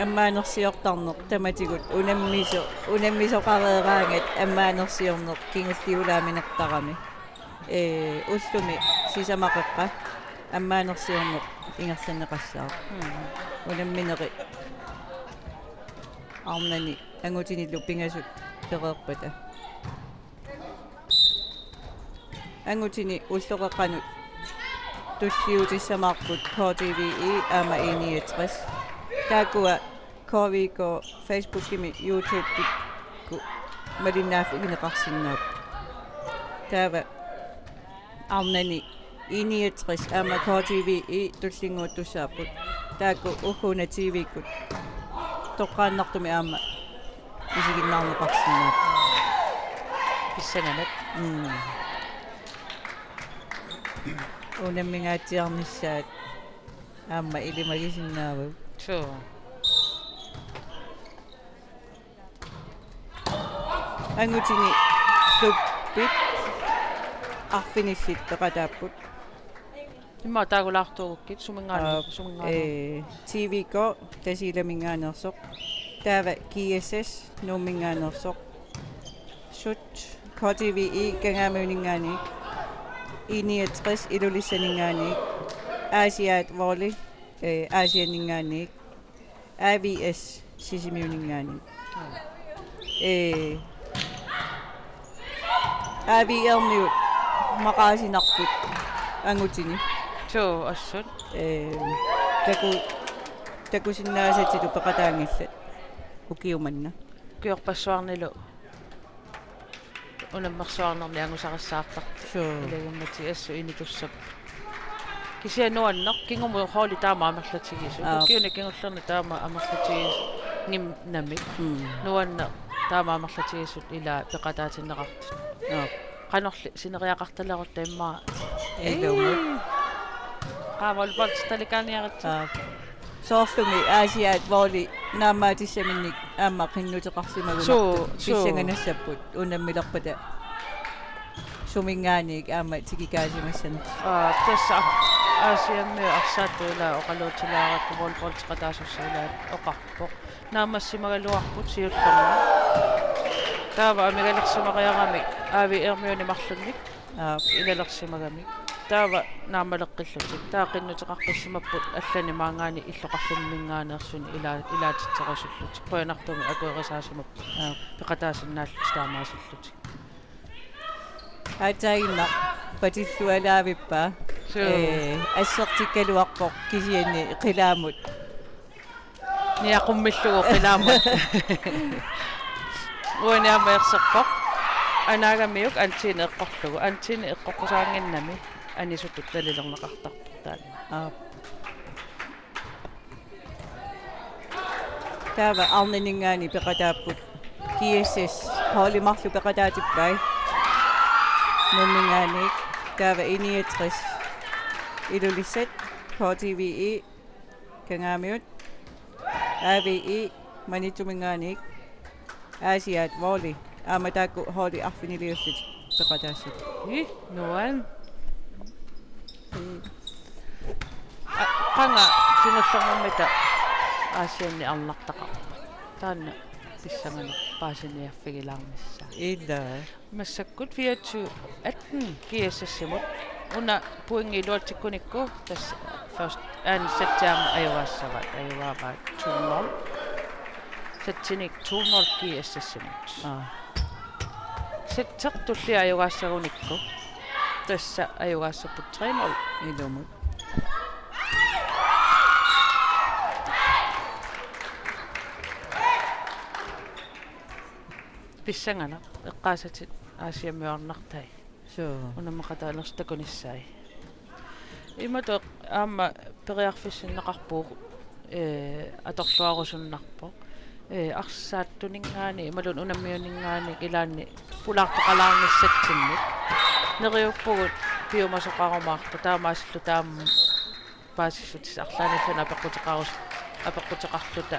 ammaanersiortarneq tamatigut unammiso-, unammisoqareeraangat ammaanersiorneq kingulliulaaminertarami. Ee, ullumi sisamaqeqqa ammaanersiorneq ingerlanneqassaaq. Mm. Unammineri arnani angutinilu pingasut pereerpata. Angutini ulloqeqqanut tulliutissamaarput K T V E aamma I niogtres. Taakkua K V K Facebookimi YouTubekku malinnaaffigineqarsinnaapput. Taava arnani I niogtres aamma K T V E tullinnguuttussaapput. Taakku ugguuna T V-kkut toqqaannartumik aamma isiginnaarneqarsinnaapput. Pissanganaq. Mm. Unammingaatsiarnissaat aamma ilimagisinnaavagut. Suu. Angutini klubbit arfinillit peqataapput. Immaqa taakulaartuugukkit suminngaanniit, aa, suminngaanniit. Ee, T V K Tasiilaminngaanneersoq. Taava G S S Nuumminngaanneersoq. Sut K T V E Kangaamiuninngaanniit. I niogtres Ilulissaninngaanniit. Aasiaat Volley, ee, Aasianninngaanniit. A V S Sisimiuninngaanniit. Ee, A V R-miut maqaasinarput angutini. Suu, assut. Ee, taku-, takusinnaasatsilu peqataanngillat ukiumanna. Ukiorpassuarnilu unammersuarnermi angusarissaartartut. Suu. Ilagimmatit assut initussap. Kisianni nuanneq kingumut holdit taama amerlatigisut. Aap. Ukiuni kingullerni taama amerlatiginngimmat. Mm. Nuanneq taama amerlatigisut ila peqataatinneqartut. Aap. Qanorli sineriaqartalerutta immaqa. Ilumut. Ee. Qaa volleyballtitaligaaniaritsi. Aap. Soorlumi Aasiaat Volley naammaatissaminnik aamma qinnuteqarsimagunartut. Suu, suu. Pissanganassapput unammilerpata suminngaanniit aamma tikikaasimassanersoq. Aa, tassa Aasiammiut arsaattut ila oqaluutilaarakku volleyballteqataasussat ila oqarpoq. Naammassimagaluarput siullermik. Taava amigalersimariarami A V R-miuni marlunnik. Aap. Ilalersimagami. Taava naammaleqqillutik. Taava qinnuteqarpassimapput allanik maanngaanniit illoqarfimminngaanneersuni ila-, ilaatitserusullutik. Qujanartumik akuerisaasimapput. Aap. Peqataasinnaallutik taamaasillutik. Aatsaannguaq patillualaavippa. Suu. Ee, assertikkaluarpoq kisianni qilaamut. Niaqummillugu qilaamut. Uani aamma erserpoq. Anaagamiuk Antine eqqorlugu. Antine eqqoqqusaannginnami anisutut nalilerneqartarpoq taanna. Aap. Taava arnaninngaanniit peqataapput. G S S holdit marluk peqataatippai. Nuumminngaanniit. Taava I niogtres Ilulissat, K T V E Kangaamiut, A V E Maniitsuminngaanniit, Aasiaat Volley, aamma taakku holdit arfiniliullutik peqataassat. Ii, nuann. Ii. A-, qanga kingullermita Aasianni arnartaqarpa. Taanna pissanganaq paasiniaffigilaarnissaa. Ila. Massakkut fireogtyve atten G S S-imut. Una pointi iluatsikkunikku tassa først anden sæt aamma ajugaassavaat, ajugaavaat to nul. Sætinik to nul G S S-imut. Aa. Sæt tullia ajugaassagunikku tassa ajugaassapput tre nul. Ilumut. Pissanganaq eqqaasatit Aasiammiuarnartai. Suu. Unammaqataanersut takunissaat. Imatut aamma periarfissinneqarpugut, ee, atorluarusunnarpoq. Ee, arsaattuninngaanniit imaluunniit unammiuninngaanniit ilaanni pulaartoqalaarnissatsinnut. Neriuppugut piumasoqarumaartoq taamaasilluta aamma paasissutissat arlaannilluunniit apeqquteqarus-, apeqquteqarluta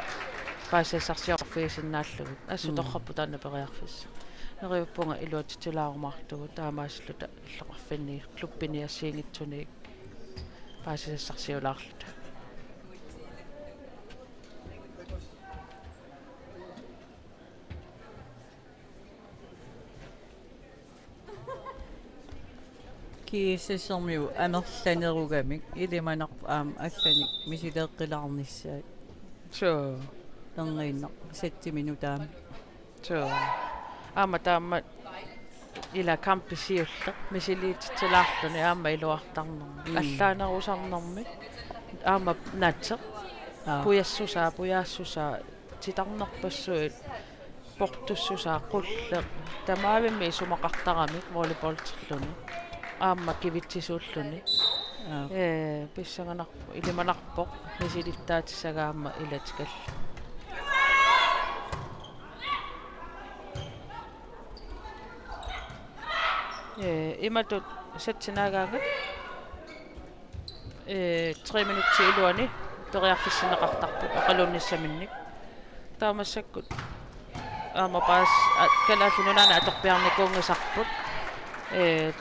paasisassarsiorfigisinnaallugit. Assut Mm. torrappoq taanna periarfissaq. Neriuppunga iluatsitsilaarumaarugut taamaasilluta illoqarfinni klubbini assigiinngitsunik paasisassarsiulaarluta. G S S-ermiut amerlanerugamik ilimanarpoq aamma allanik misileeqqilaarnissaat. Suu. Erniinnaq sætimi nutaami. Suu. Aamma taama ila kampi siulleq misiliititsilaarluni aamma iluartarnermi. Mm. Allaanerusarnermi aamma nateq. Aa. Pujassusaa, pujaassusaa, titarnerpassuit, portussusaa, qulleq, tamaavimmik isumaqartaramik volleyballilluni. Aamma kivitsisuulluni. Aa. Ee, pissanganarpoq, ilimanarpoq, misilittaatissagaa aamma ilatikalluni. Ee, imatut sætinaagaangat. Ee, tre minutsit iluanni periarfissinneqartarput oqaluunnissaminnik. Taava massakkut aamma paas-, a-, Kalaallit Nunaanni atorpiarnikuunngisarput. Ee,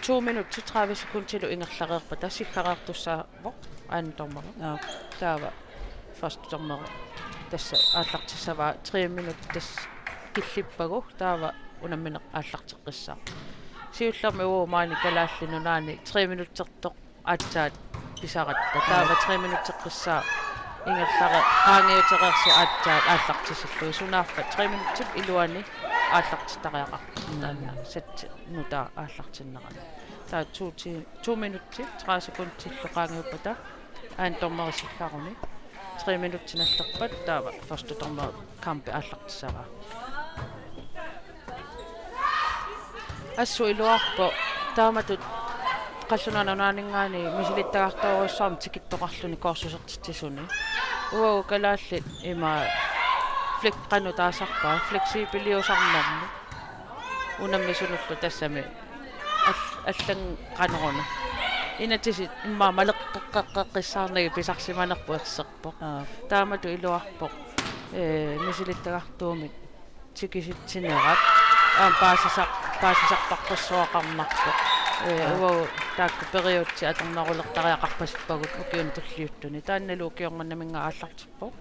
to minutsit tredive sekundilu ingerlareerpata siggareertussaavoq anden dommeri. Aa. Taava første dommeri tassa aallartissavaa tre minutsit tassa killippagu taava unammineq aallarteqqissaaq. Siullermik uagut maani Kalaallit Nunaanni tre minutsertoq aatsaat pisaratta. Taava tre minutseqqissaaq ingerlareersoq qaangiutereersoq aatsaat aallartissallugit. Sunaaffa tre minutsip iluani aallartittariaqarpoq. Mm. Taanna sæt nutaaq aallartinnerani. Taava to ti-, to minutsit tredive sekundillu qaangiuppata anden dommeri siggaruni. Tre minutsit nallerpat taava første dommeri kampi aallartissavaa. Assut iluarpoq taamatut Qallunaat Nunaanninngaanniit misilittagartorujussuarmik tikittoqarluni kursusertitsisuni. Uagut kalaallit ima flex-, qanoq taasarpaat, fleksibiliusarnermik. Unammisunullu tassami al-, allanngorneruna. Inatsisit immaqa maleqqeqqeqqissaarnagit pisarsimanerput erserpoq. Aa. Taamatut iluarpoq, ee, misilittagartuumik tikisitsinerat. Aamma paasisar-, paasisarparpassuaqarnarpoq. Ee, aa, uagut taakku periutsit atornerulertariaqarpasippagut ukiuni tulliuttuni. Taannalu ukioq mannaminnga aallartippoq.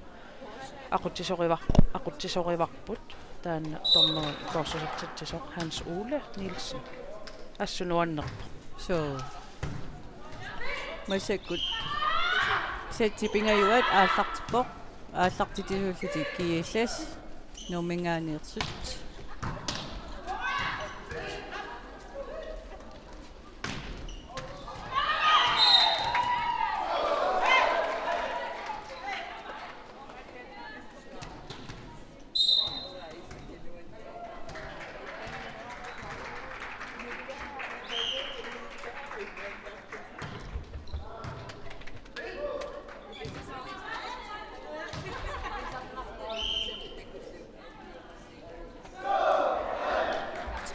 Aqutsisorivar-, aqutsisorivarput. Taanna dommeri kursusertitsisoq Hans Ole Nielsen. Assut nuannerpoq. Suu. Massakkut sætti pingajuat aallartippoq. Aallartitsisuullutik G S S Nuumminngaanneersut.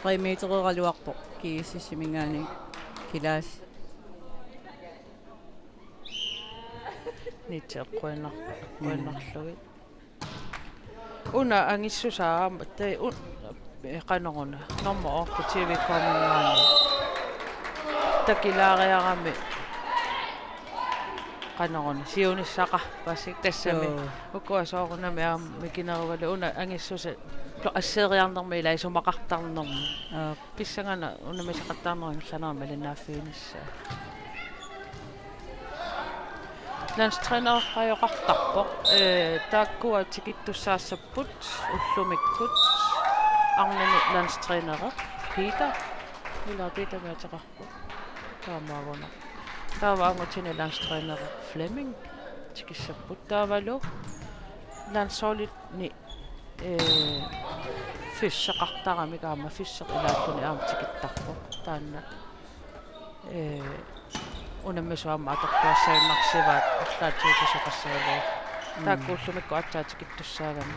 Tre metereraluarpoq G S S-iminngaanniit Kilaas. Nitsi eqquinnar-, eqquinnarlugit. Una angissusaa aamma, tassa un-, ee, qanoruna, nummer otte T V K-minngaanniit. Takilaariarami qanoruna, siunissaqarpasik tassami. Joo. Ukua soorunami aamma mikinerugalugu una angissusaa Asseeriarnermi ilaa isumaqartarnermi. Aap. Pissanganaq unammisaqattaarneq ingerlanerani malinnaaffiginissaa. Landstrænereqqajoqartarpoq. Ee, taakkua tikittussaassapput ullumikkut. Arnani landstrænereq Peter. Ilaa Petermik ateqarpoq. Taamaagunarpoq. Taava angutini landstrænereq Flemming. Tikissapput taavalu landsholdini ee, fysseqartaramik aamma fysseq ilaalluni aamma tikittarpoq. Taanna, ee, unammisut aamma atortuassaaginnarsivaat arlaatigut pisoqassagaluarput. Mm. Taakku ullumikkut aatsaat tikittussaagami.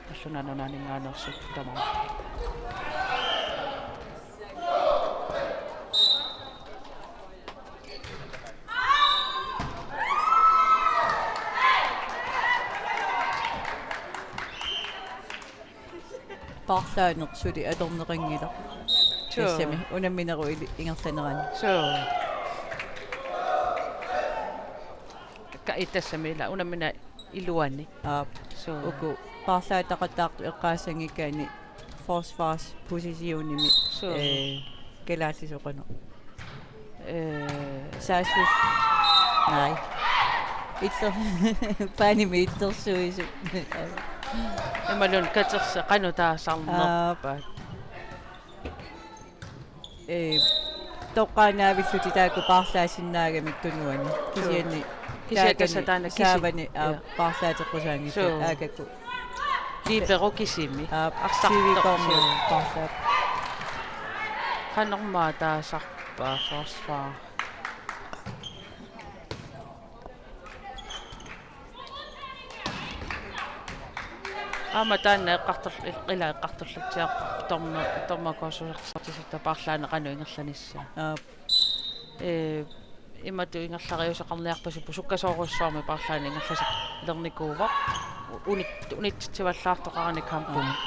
Qallunaat Nunaanninngaanneersut tamarmik. Paarlaaneq suli atorneqanngilaq. Suu. Tassami unamminerup ili-, ingerlanerani. Suu. Ka-, i tassami ilaa unamminerup iluani. Aap. Suu. Uku paarlaataqattaartut eqqaassanngikkaanni forsvarspositionimi, suu, ee, kalaallisut qanoq. Ee. Saassussaq. Naa. Iller-, paanimi illersuisut. Imaluunniit katersuut qanoq taasarnerpaat. Aap. Ee, toqqaannaavillutik taakku paarlaassinnaagamik tunuani. Suu. Kisianni kisianni taakani tassa taanna kisimi. Saavani, aa, ja, paarlaateqqusaanngillat. Suu. Aakakku. Libero kisimi. Aa, arsartoq. Sivikormi paarlaat. Qanormaa taasarpaa forsvar. Aamma taanna eqqartor-, ilaa eqqartorlatsiarpoq dommer-, dommerkorsuseqartitsisut paarlaanneq qanoq ingerlanissaa. Aap. Ee, imatut ingerlariaaseqarniarpasippoq sukkasoorujussuarmik paarlaanneq ingerlasarlernikuuvoq. Unit-, unitsitsivallaartoqarani kampini. Aap.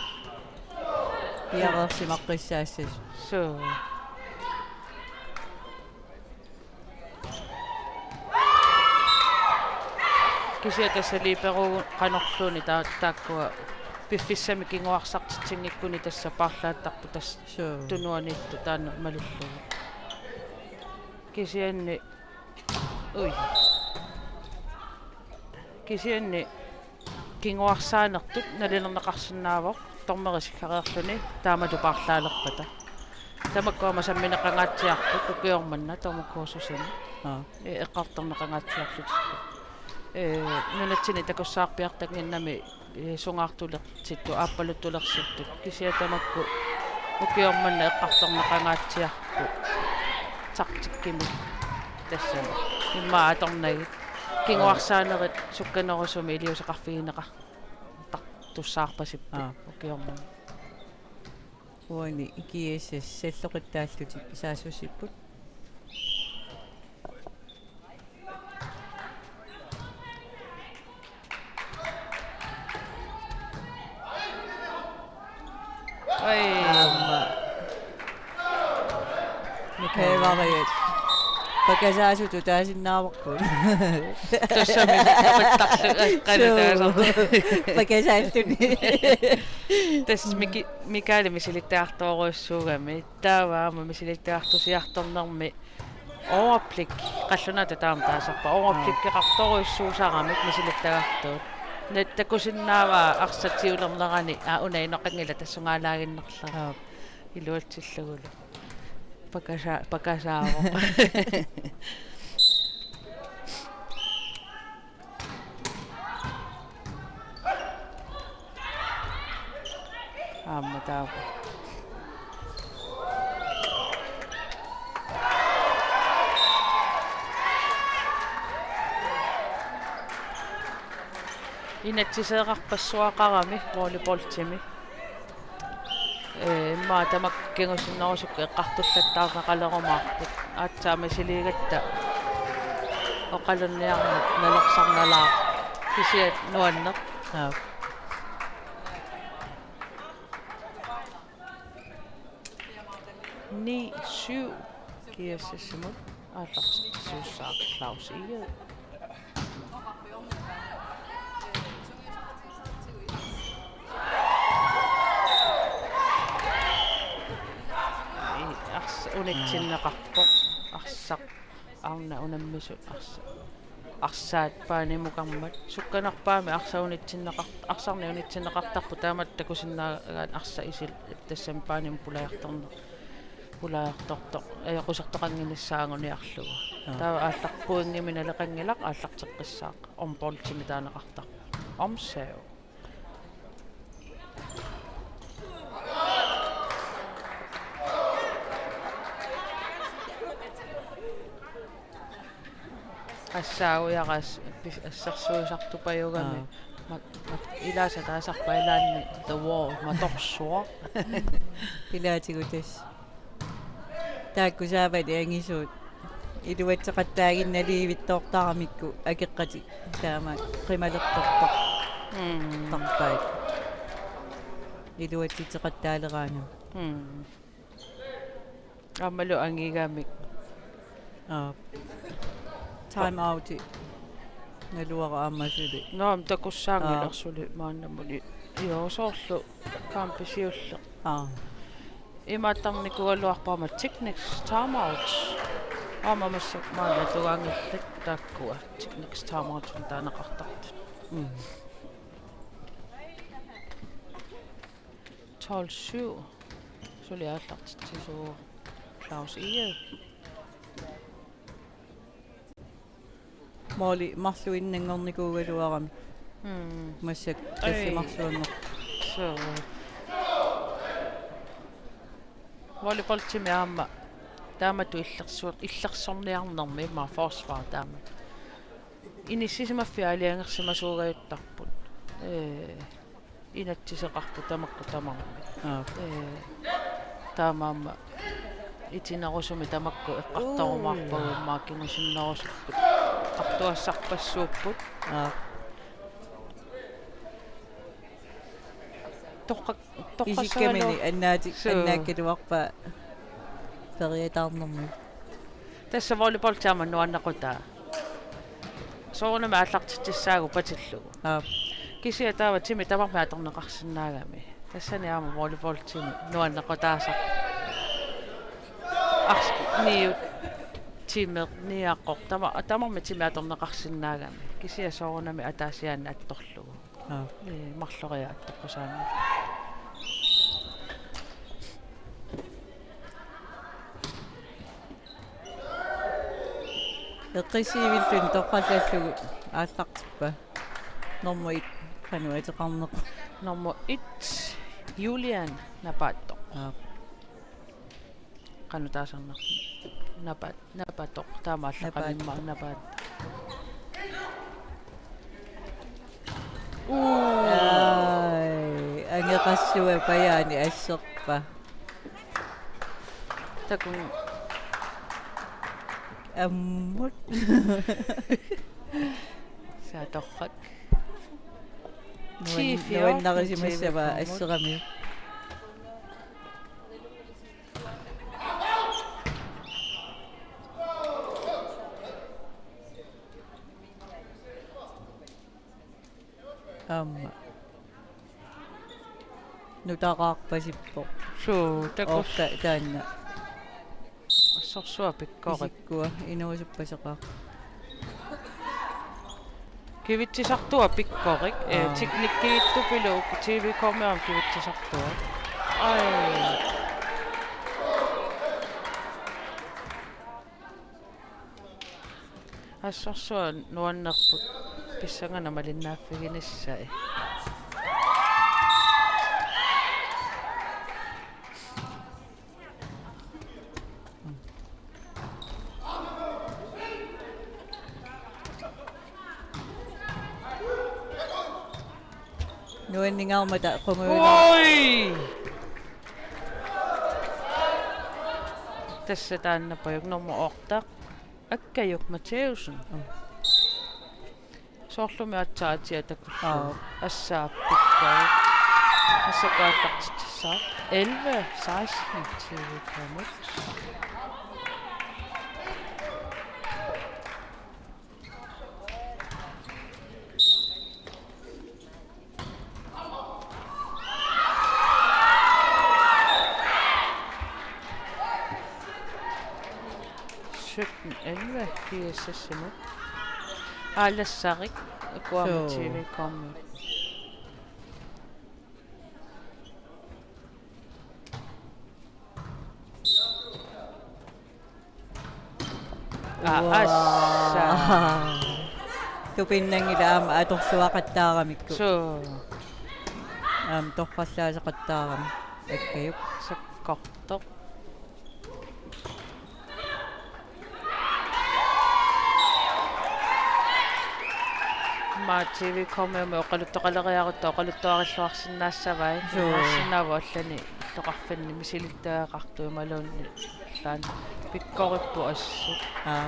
Piareersimaqqissaassasut. Suu. Kisianni tassa liberoq qanorluunniit taa-, taakkua piffissami kinguarsartitsinngikkuni tassa paarlaattarput tassa. Suu. Tunuaniittut taanna malillugu. Kisianni, ui. Kisianni kinguarsaanertut nalilerneqarsinnaavoq dommeri siggeriarluni taamatut paarlaalerpata. Tamakku aamma sammineqangaatsiarput ukioq manna dommerkursusini. Aa. Ee, eqqartorneqangaatsiarlutik. Ee, nunatsinni takussaarpiartannginnami, ee, sungaartulersittut, aappaluttulersittut. Kisianni tamakku ukioq manna eqqartorneqangaatsiarput. Taktikkimik tassani. Immaqa atornagit. Kinguarsaanerit sukkanerusumik iliuuseqarfigineqartartussaarpasipput. Aa. Ukioq manna. Uani G S S salloqittaallutik saassussipput. Oi. Aamma. Mikkavariat. Pakasaasutut taasinnaavarput. Tassami kapattarlu, ai, qali. Suu. Taasarlu. Pakasaalluni. Tassa Miki-, Mikael misilittagartorujussuugami. Taava aamma misilittagartusiartornermi. Overblik, qallunaatut taama taasarpaat. Aa. Overblikkeqartorujussuusaramik misilittagartuut. Nat takusinnaavaa arsaq siulernerani, aa, una inoqanngilaq tassunga alaaginnarlanga. Aa. Iluatsillugulu. Pakasa-, pakasaavoq. Aamma taava. Inatsiseeqarpassuaqarami volleyballtimi. Ee, immaqa tamakku kingusinnerusukkut eqqartullattaarneqalerumaarput. Aatsaat misiliigatta oqalunniarneq nalorsarnalaarpoq. Kisianni nuanneq. Aap. Ni syv G S S-imut aallartitsisuussaaq Claus Egede. unitsinneqarpoq. Arsaq arnaq unammisut arsa-, arsaat paanimukarmat. Sukkanerpaamik arsaq unitsinneqar-, arsarneq unitsinneqartarpoq, taamatut takusinnaagaanni arsaq isil tassami paanimut pulajartorneq. Pulajartortoq. Ajoqusertoqannginnissaa anguniarlugu. Aa. Taava aallarpuinngimi naleqanngilaq aallarteqqissaaq. Om boltimik taaneqartarpoq. Om sav. Assaagujaras pis-, assersuisartupajugami. Aa. Ma-, ma-, ilaasa taasarpa ilaanni The Wall, matorsuaq. Ilaatigut tassa. Taakku saavani angisuut. Iluatseqattaaginnaliivittoortaramikku akeqqatik taama qimalertortoq. Mm. Tarpaat. Iluatsitseqattaaleraangamik. Mm. Aammalu angigamik. Aa. Time out. Naluara aamma suli. Naam, takussaanngilaq. Aa. Suli maannamut. Joo, soorlu kampisiulleq. Aa. Imaattarnikuugaluarpoq aamma Technics time out. Aamma massakkut maanna atugaanngillat taakkua Technics time out taaneqartartut. Mm. Tolv syv. Suli aallartitsisuuvoq Claus Egede. Måli marluinnanngornikuugaluarami. Mm. Massakkut tassa. Ai. Marluanngor. Suu. Volleyballtimi aamma taamatut illersuut, illersorniarnermi immaqa forsvar taamatut. Inissisimaffiit aalajangersimasuugajuttarput. Ee, inatsiseqarput tamakku tamarmik. Aa. Ee, taamaammat itinerusumik tamakku eqqartorumaarpagut. Uu. Immaqa kingusinnerusukkut. Eqqartugassarpassuupput. Aa. Toqqak-, toqqassagaluaq. Isikkamini annaati-, suu, annaakkaluarpaa periataarnermi. Tassa volleyball taama nuannequtaa. Soorunami aallartitsissaagut patillugu. Aap. Kisianni taava timi tamarmi atorneqarsinnaagami. Tassani aamma volleyballtimi nuannequtaasarpoq. Ars-, niut, timeq, niaqoq. Tama-, tamarmi timi atorneqarsinnaagami. Kisianni soorunami ataasiaannaq attorlugu. Aa. Ee, marloriarlugu attoqqusaanngilaq. Eqqissiivilluni toqqallallugu aallartippa. Nummer et, qanoq ateqarneq. Nummer et, Julian Napaattoq. Aa. Qanoq taasarnaq? Napaat-, Napaattoq. Taamaallaat Napaat-, qanimma Napaat. Uu. Ai, angeqassua pajaani asserpa. Takun. Ammut. Saa torrak. Nuan-, nuannarisimassavaa asseramiuk. Aamma. Nutaraarpasippoq. Suu, takus-. Ookka taanna. Assorsuaq pikkorik. Isikkua inuusuppaseqaaq. Kivitsisartuaq pikkorik. Ee, aa. Teknikkiittupilu T V-kkormiut kivitsisartuat. Ai. Assorsuaq nuannerput pissanganaq malinnaaffiginissai. Nuanningaarmata qunguiga. Oi! Tassa taannapajuk nummer otte. Akkajuk Matthæussen. Mm. Soorlumi aatsaat atia takullugu. Aap. Assaappikkaat. Assakaallartitsissaaq. Elleve seksten til Kamut. elleve G S S-imut. Aalassarik, Kuama Suu. T V-kormiut. Aa, Uaa. Assa. Tupinnanngilaq aamma atorluaqattaaramikku. Suu. Aamma torrallaasaqattaarami. Akkajuk. Sakkortoq. Aamma T V-kormiumi oqaluttoqaleriarutta oqaluttuarilluarsinnaassavai. Suu. Imaassinnaavoq allani illoqarfinni misilittagaqartut imaluunniit allaat pikkoripput assut. Aa.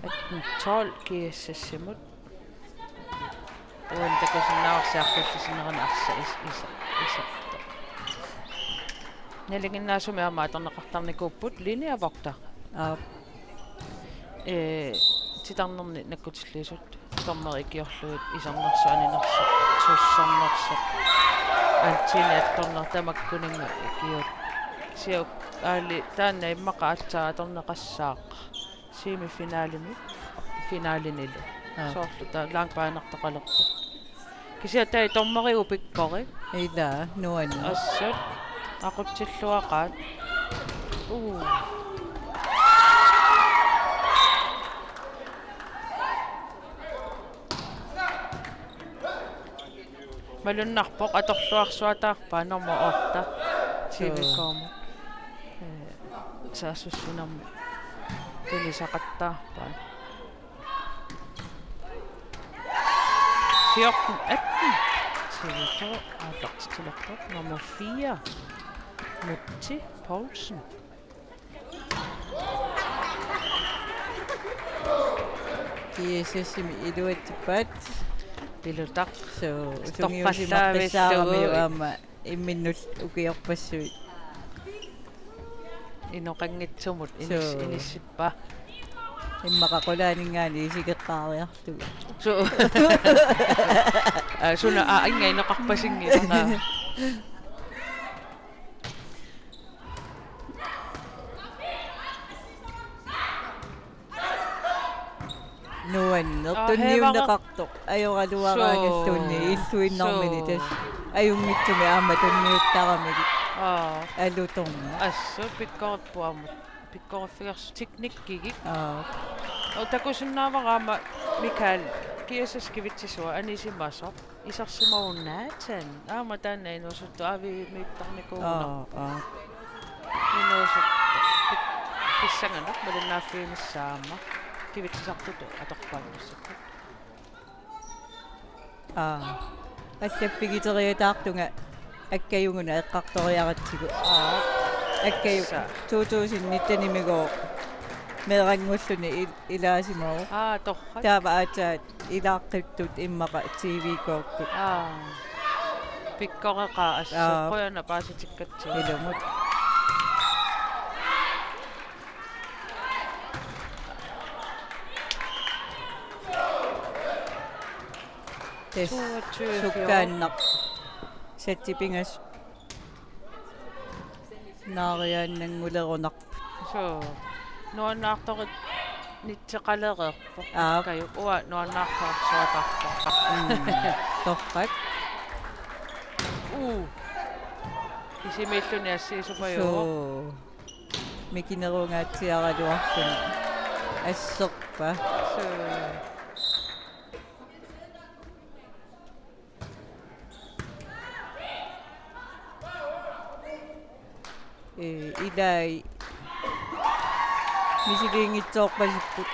Atten tolv G S S-imut. Uani takusinnaavarsi arlallisinnerani arsaq is-, isa-, isertoq. Nalinginnaasumik aamma atorneqartarnikuupput linjevogter. Aap. Ee, titarnerni nakkutilliisut. Dommeri ikiorlugit isernersut, aninersu, sussernersu. Antini attorneq tamakkuninnga ikiut. Siu aali taanna immaqa aatsaat atorneqassaaq. Semifinalimi, finalinilu. Aa. Soorlu taava langbeinertoqalerpoq. Kisianni taava dommeriuvoq pikkorik. Ilaa, nuanneq. Assut. Aqutsilluaqaat. Uu. Malunnarpoq atorluarsuataarpaa nummer otte. T V-kormiut. Ee, saassussinermi tunisaqattaarpaa. Fjorten atten. T V-to aallartitsilerpoq nummer fire. Mutti Poulsen. G S S-imi iluatsippaat. Pilutaq. Suu, torrallaavillugu. Sungiusimaqqissaaramiuk aamma imminnut ukiorpassuit. Inoqanngitsumut inis-, suu, inissippaa. Immaqa qulaaninngaanniit isikeqqaariarlugu. Suu. Aa, suna, aa, inga inoqarpasinngilaq. Nuanneq. Aa, tunniunneqartoq. Ajoraluaraangalluunniit. Suu. Illuinnarmini. Suu. Tassa ajunngitsumik aamma tunniuttaramigit. Aa. Alutornaq. Assut pikkoripput aamma. Pikkoriffigersoq teknikkigik. Aa. Uu, takusinnaavara aamma Mikael G S S kivitsisua anisimasoq. Isersimavoq Nathan. Aamma taanna inuusuttut aviimiittarnikuugunarpoq. Aa, aa. Inuusuttut. Pis-, pissanganaq malinnaaffiginissaa aamma. Kivitsisartutut atorpaannassapput. Aa. Allaffigiteriataartunga Akkajuguna eqqartoriaratsigu. Aa. Akkajuk. Sa- to tusind nitten-imigooq meeranngulluni il-, ilaasimavoq. Aa, torrak. Taava aatsaat ilaaqqittut immaqa T V-kookkut. Aa. Pikkoreqaaq assut. Aa. Qujanaq paasitikkatsigu. Ilumut. Tassa. Toogtyve. Sukkaannaq. Satsi pingasut. Naariaannanngulerunarput. Suu. Nuannaartorit nitseqalereerpoq. Aap. Kajuk uanga nuannaartorsuataarpoq. Mm. Torrak. Uu. Kisimiilluni assiisupajuvoq. Suu. Mikinerungaatsiaraluarluni. Asserpa. Suu. Ee, ilai misiliinngitsoorpasipput.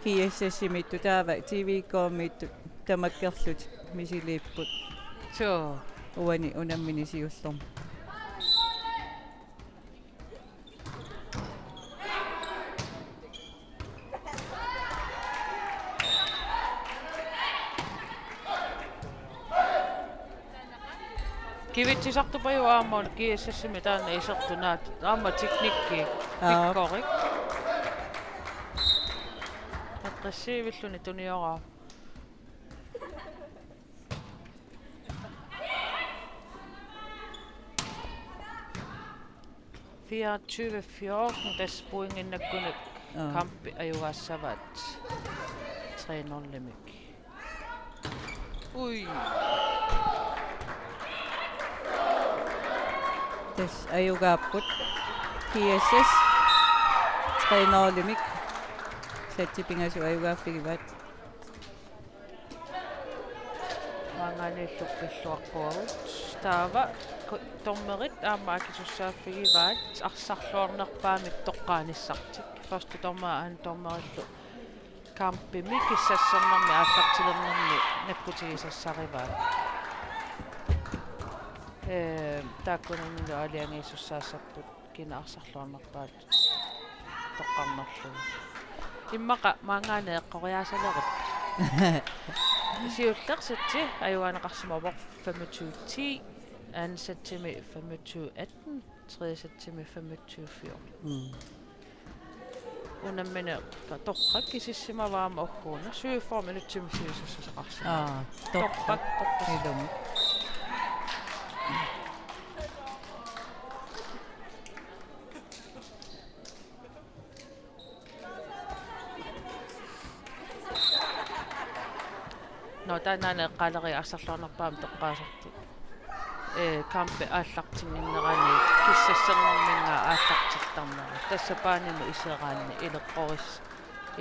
G S S-imiittut taava T V-kormiittut tamakkerlutik misiliipput. Suu. Uani unammini siullermi. Kivitsisartupajuvoq aamma G S S-imi taanna isertunaat aamma teknikki. Aa. Pikkorik. Eqqissiivilluni tunioraavoq. Fireogtyve fjorten, tassa pointinnakkunik Aa. Kampi ajugaassavaat tre nul-imik. Ui. Tassa ajugaapput G S S tre nul-imik. Satsi pingasut ajugaaffigivaat. Maanngaanniillu pilluaqquagut. Taava ku-, dommerit aamma akisussaaffigivaat arsarluarnerpaamik toqqaanissartik. Første dommer, anden dommerillu kampimi kissassernermi aallartilernermi nakkutigisassarivaat. Ee, taakkunanilu aalajangiisussaassapput kina arsarluarnerpaatut toqqarnerlugu. Immaqa maanngaanniit eqqoriaasalerit. Siulleq satsi ajugaanneqarsimavoq femogtyve ti, anden satsimi femogtyve atten, tredje satsimi femogtyve fjorten. Mm. Unammineq torrak kisissimavaa aamma ugguuna syvogfyrre minutsimik sivisussuseqarsimavoq. Aa, torrak. Torrak, torrak. Ilumut. Nå, taannaana eqqaaleriga arsarluarnerpaamik toqqaasartut. Ee, kampi aallartinninnerani kissassernerminnga aallartittarnera. Tassa baanimut iseraanni ileqqoris-,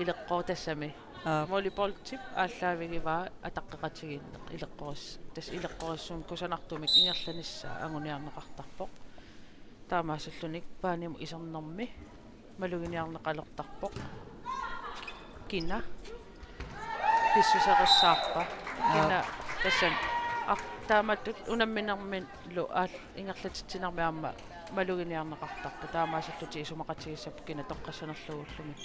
ileqqor-, tassami. Aa. Volleyboltip aallaavigivaa ataqqeqatigiinneq ileqqoris-, tassa ileqqorissummik kusanartumik ingerlanissaa anguniarneqartarpoq. Taamaasilluni baanimut isernermi maluginiarneqalertarpoq. Kina pissuserissaarpa? Kina Aa. Tassani ar-, taamatut unamminermilu aal-, ingerlatitsinermi aamma maluginiarneqartarpoq. Taamaasillutik isumaqatigiissapput kina toqqassanerlugu ullumi.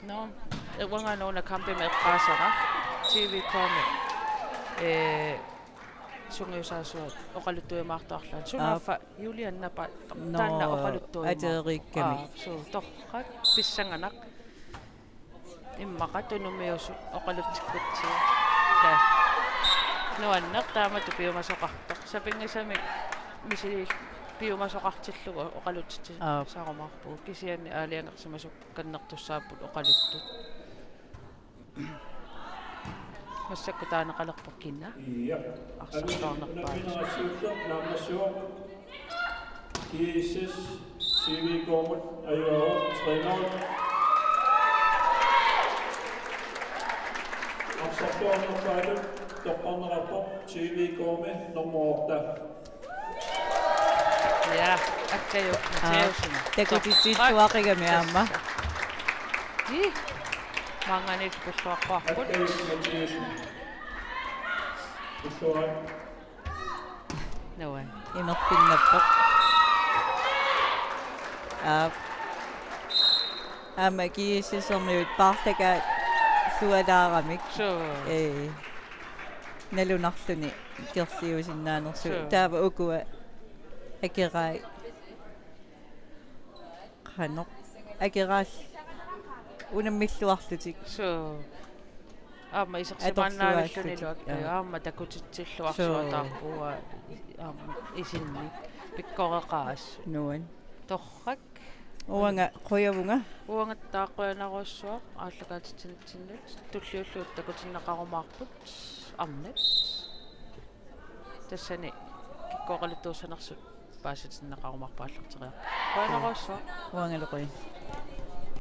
Nå, uanga una kampimi eqqaasara T V-mi. Ee, sungiusaasuat oqaluttuimaartuarlaat. Sunaaffa Aap. Julianna pa-, Nå, taanna oqaluttuimaartoq. Ateeriikkamik. Aap, suu, torrak, pissanganaq. Immaqa tunumiusut oqalutsikkutsigu. Taa. Nuanneq taamatut piumasoqartoq. Sapinngisamik misili piumasoqartillugu Aap. Oqalutitsissarumaarpugut. Kisianni aalajangersimasukkannertussaapput oqaluttut. Massakkut taaneqalerpoq kina. Ja. Arsarluarnerpaatut. Unamminersiulleq naammassivoq. G S S T V K-mut ajugaavoq tre nul. Arsarluarnerpaatut toqqarneqarpoq T V K-mi nummer otte. Ja, Akkajuk Aa, Mathiassen. Takutitsilluaqigami aamma. Ih, maanngaanniit pilluaqquarput. Akkajuk Mathiassen. Pilluaq. Nuann. Imerfinnappoq. Aap. Aamma G S S-ermiut paarlakaatsualaaramik. Suu. Ee. Nalunarluni kerliusinnaanersugut. Suu. Taava ukua akeraat. Qanoq. Akeraat unammilluarlutik. Suu. Aamma isersimaannaavillunilu Atorluaallutik, akka-, jaa. Aamma takutitsilluarsuataarput uanga aamma isinnik pikkoreqaas. Nuann. Torrak. Uanga qujavunga. Uanga taava qujanarsuaq aallakaatitsinnitsinni tulliullugu takutinneqarumaarput arnat. Tassani kikkut oqaluttuussanersut paasitinneqarumaarput aallarteriarput. Qujanarsuaq. Uangalu qujan.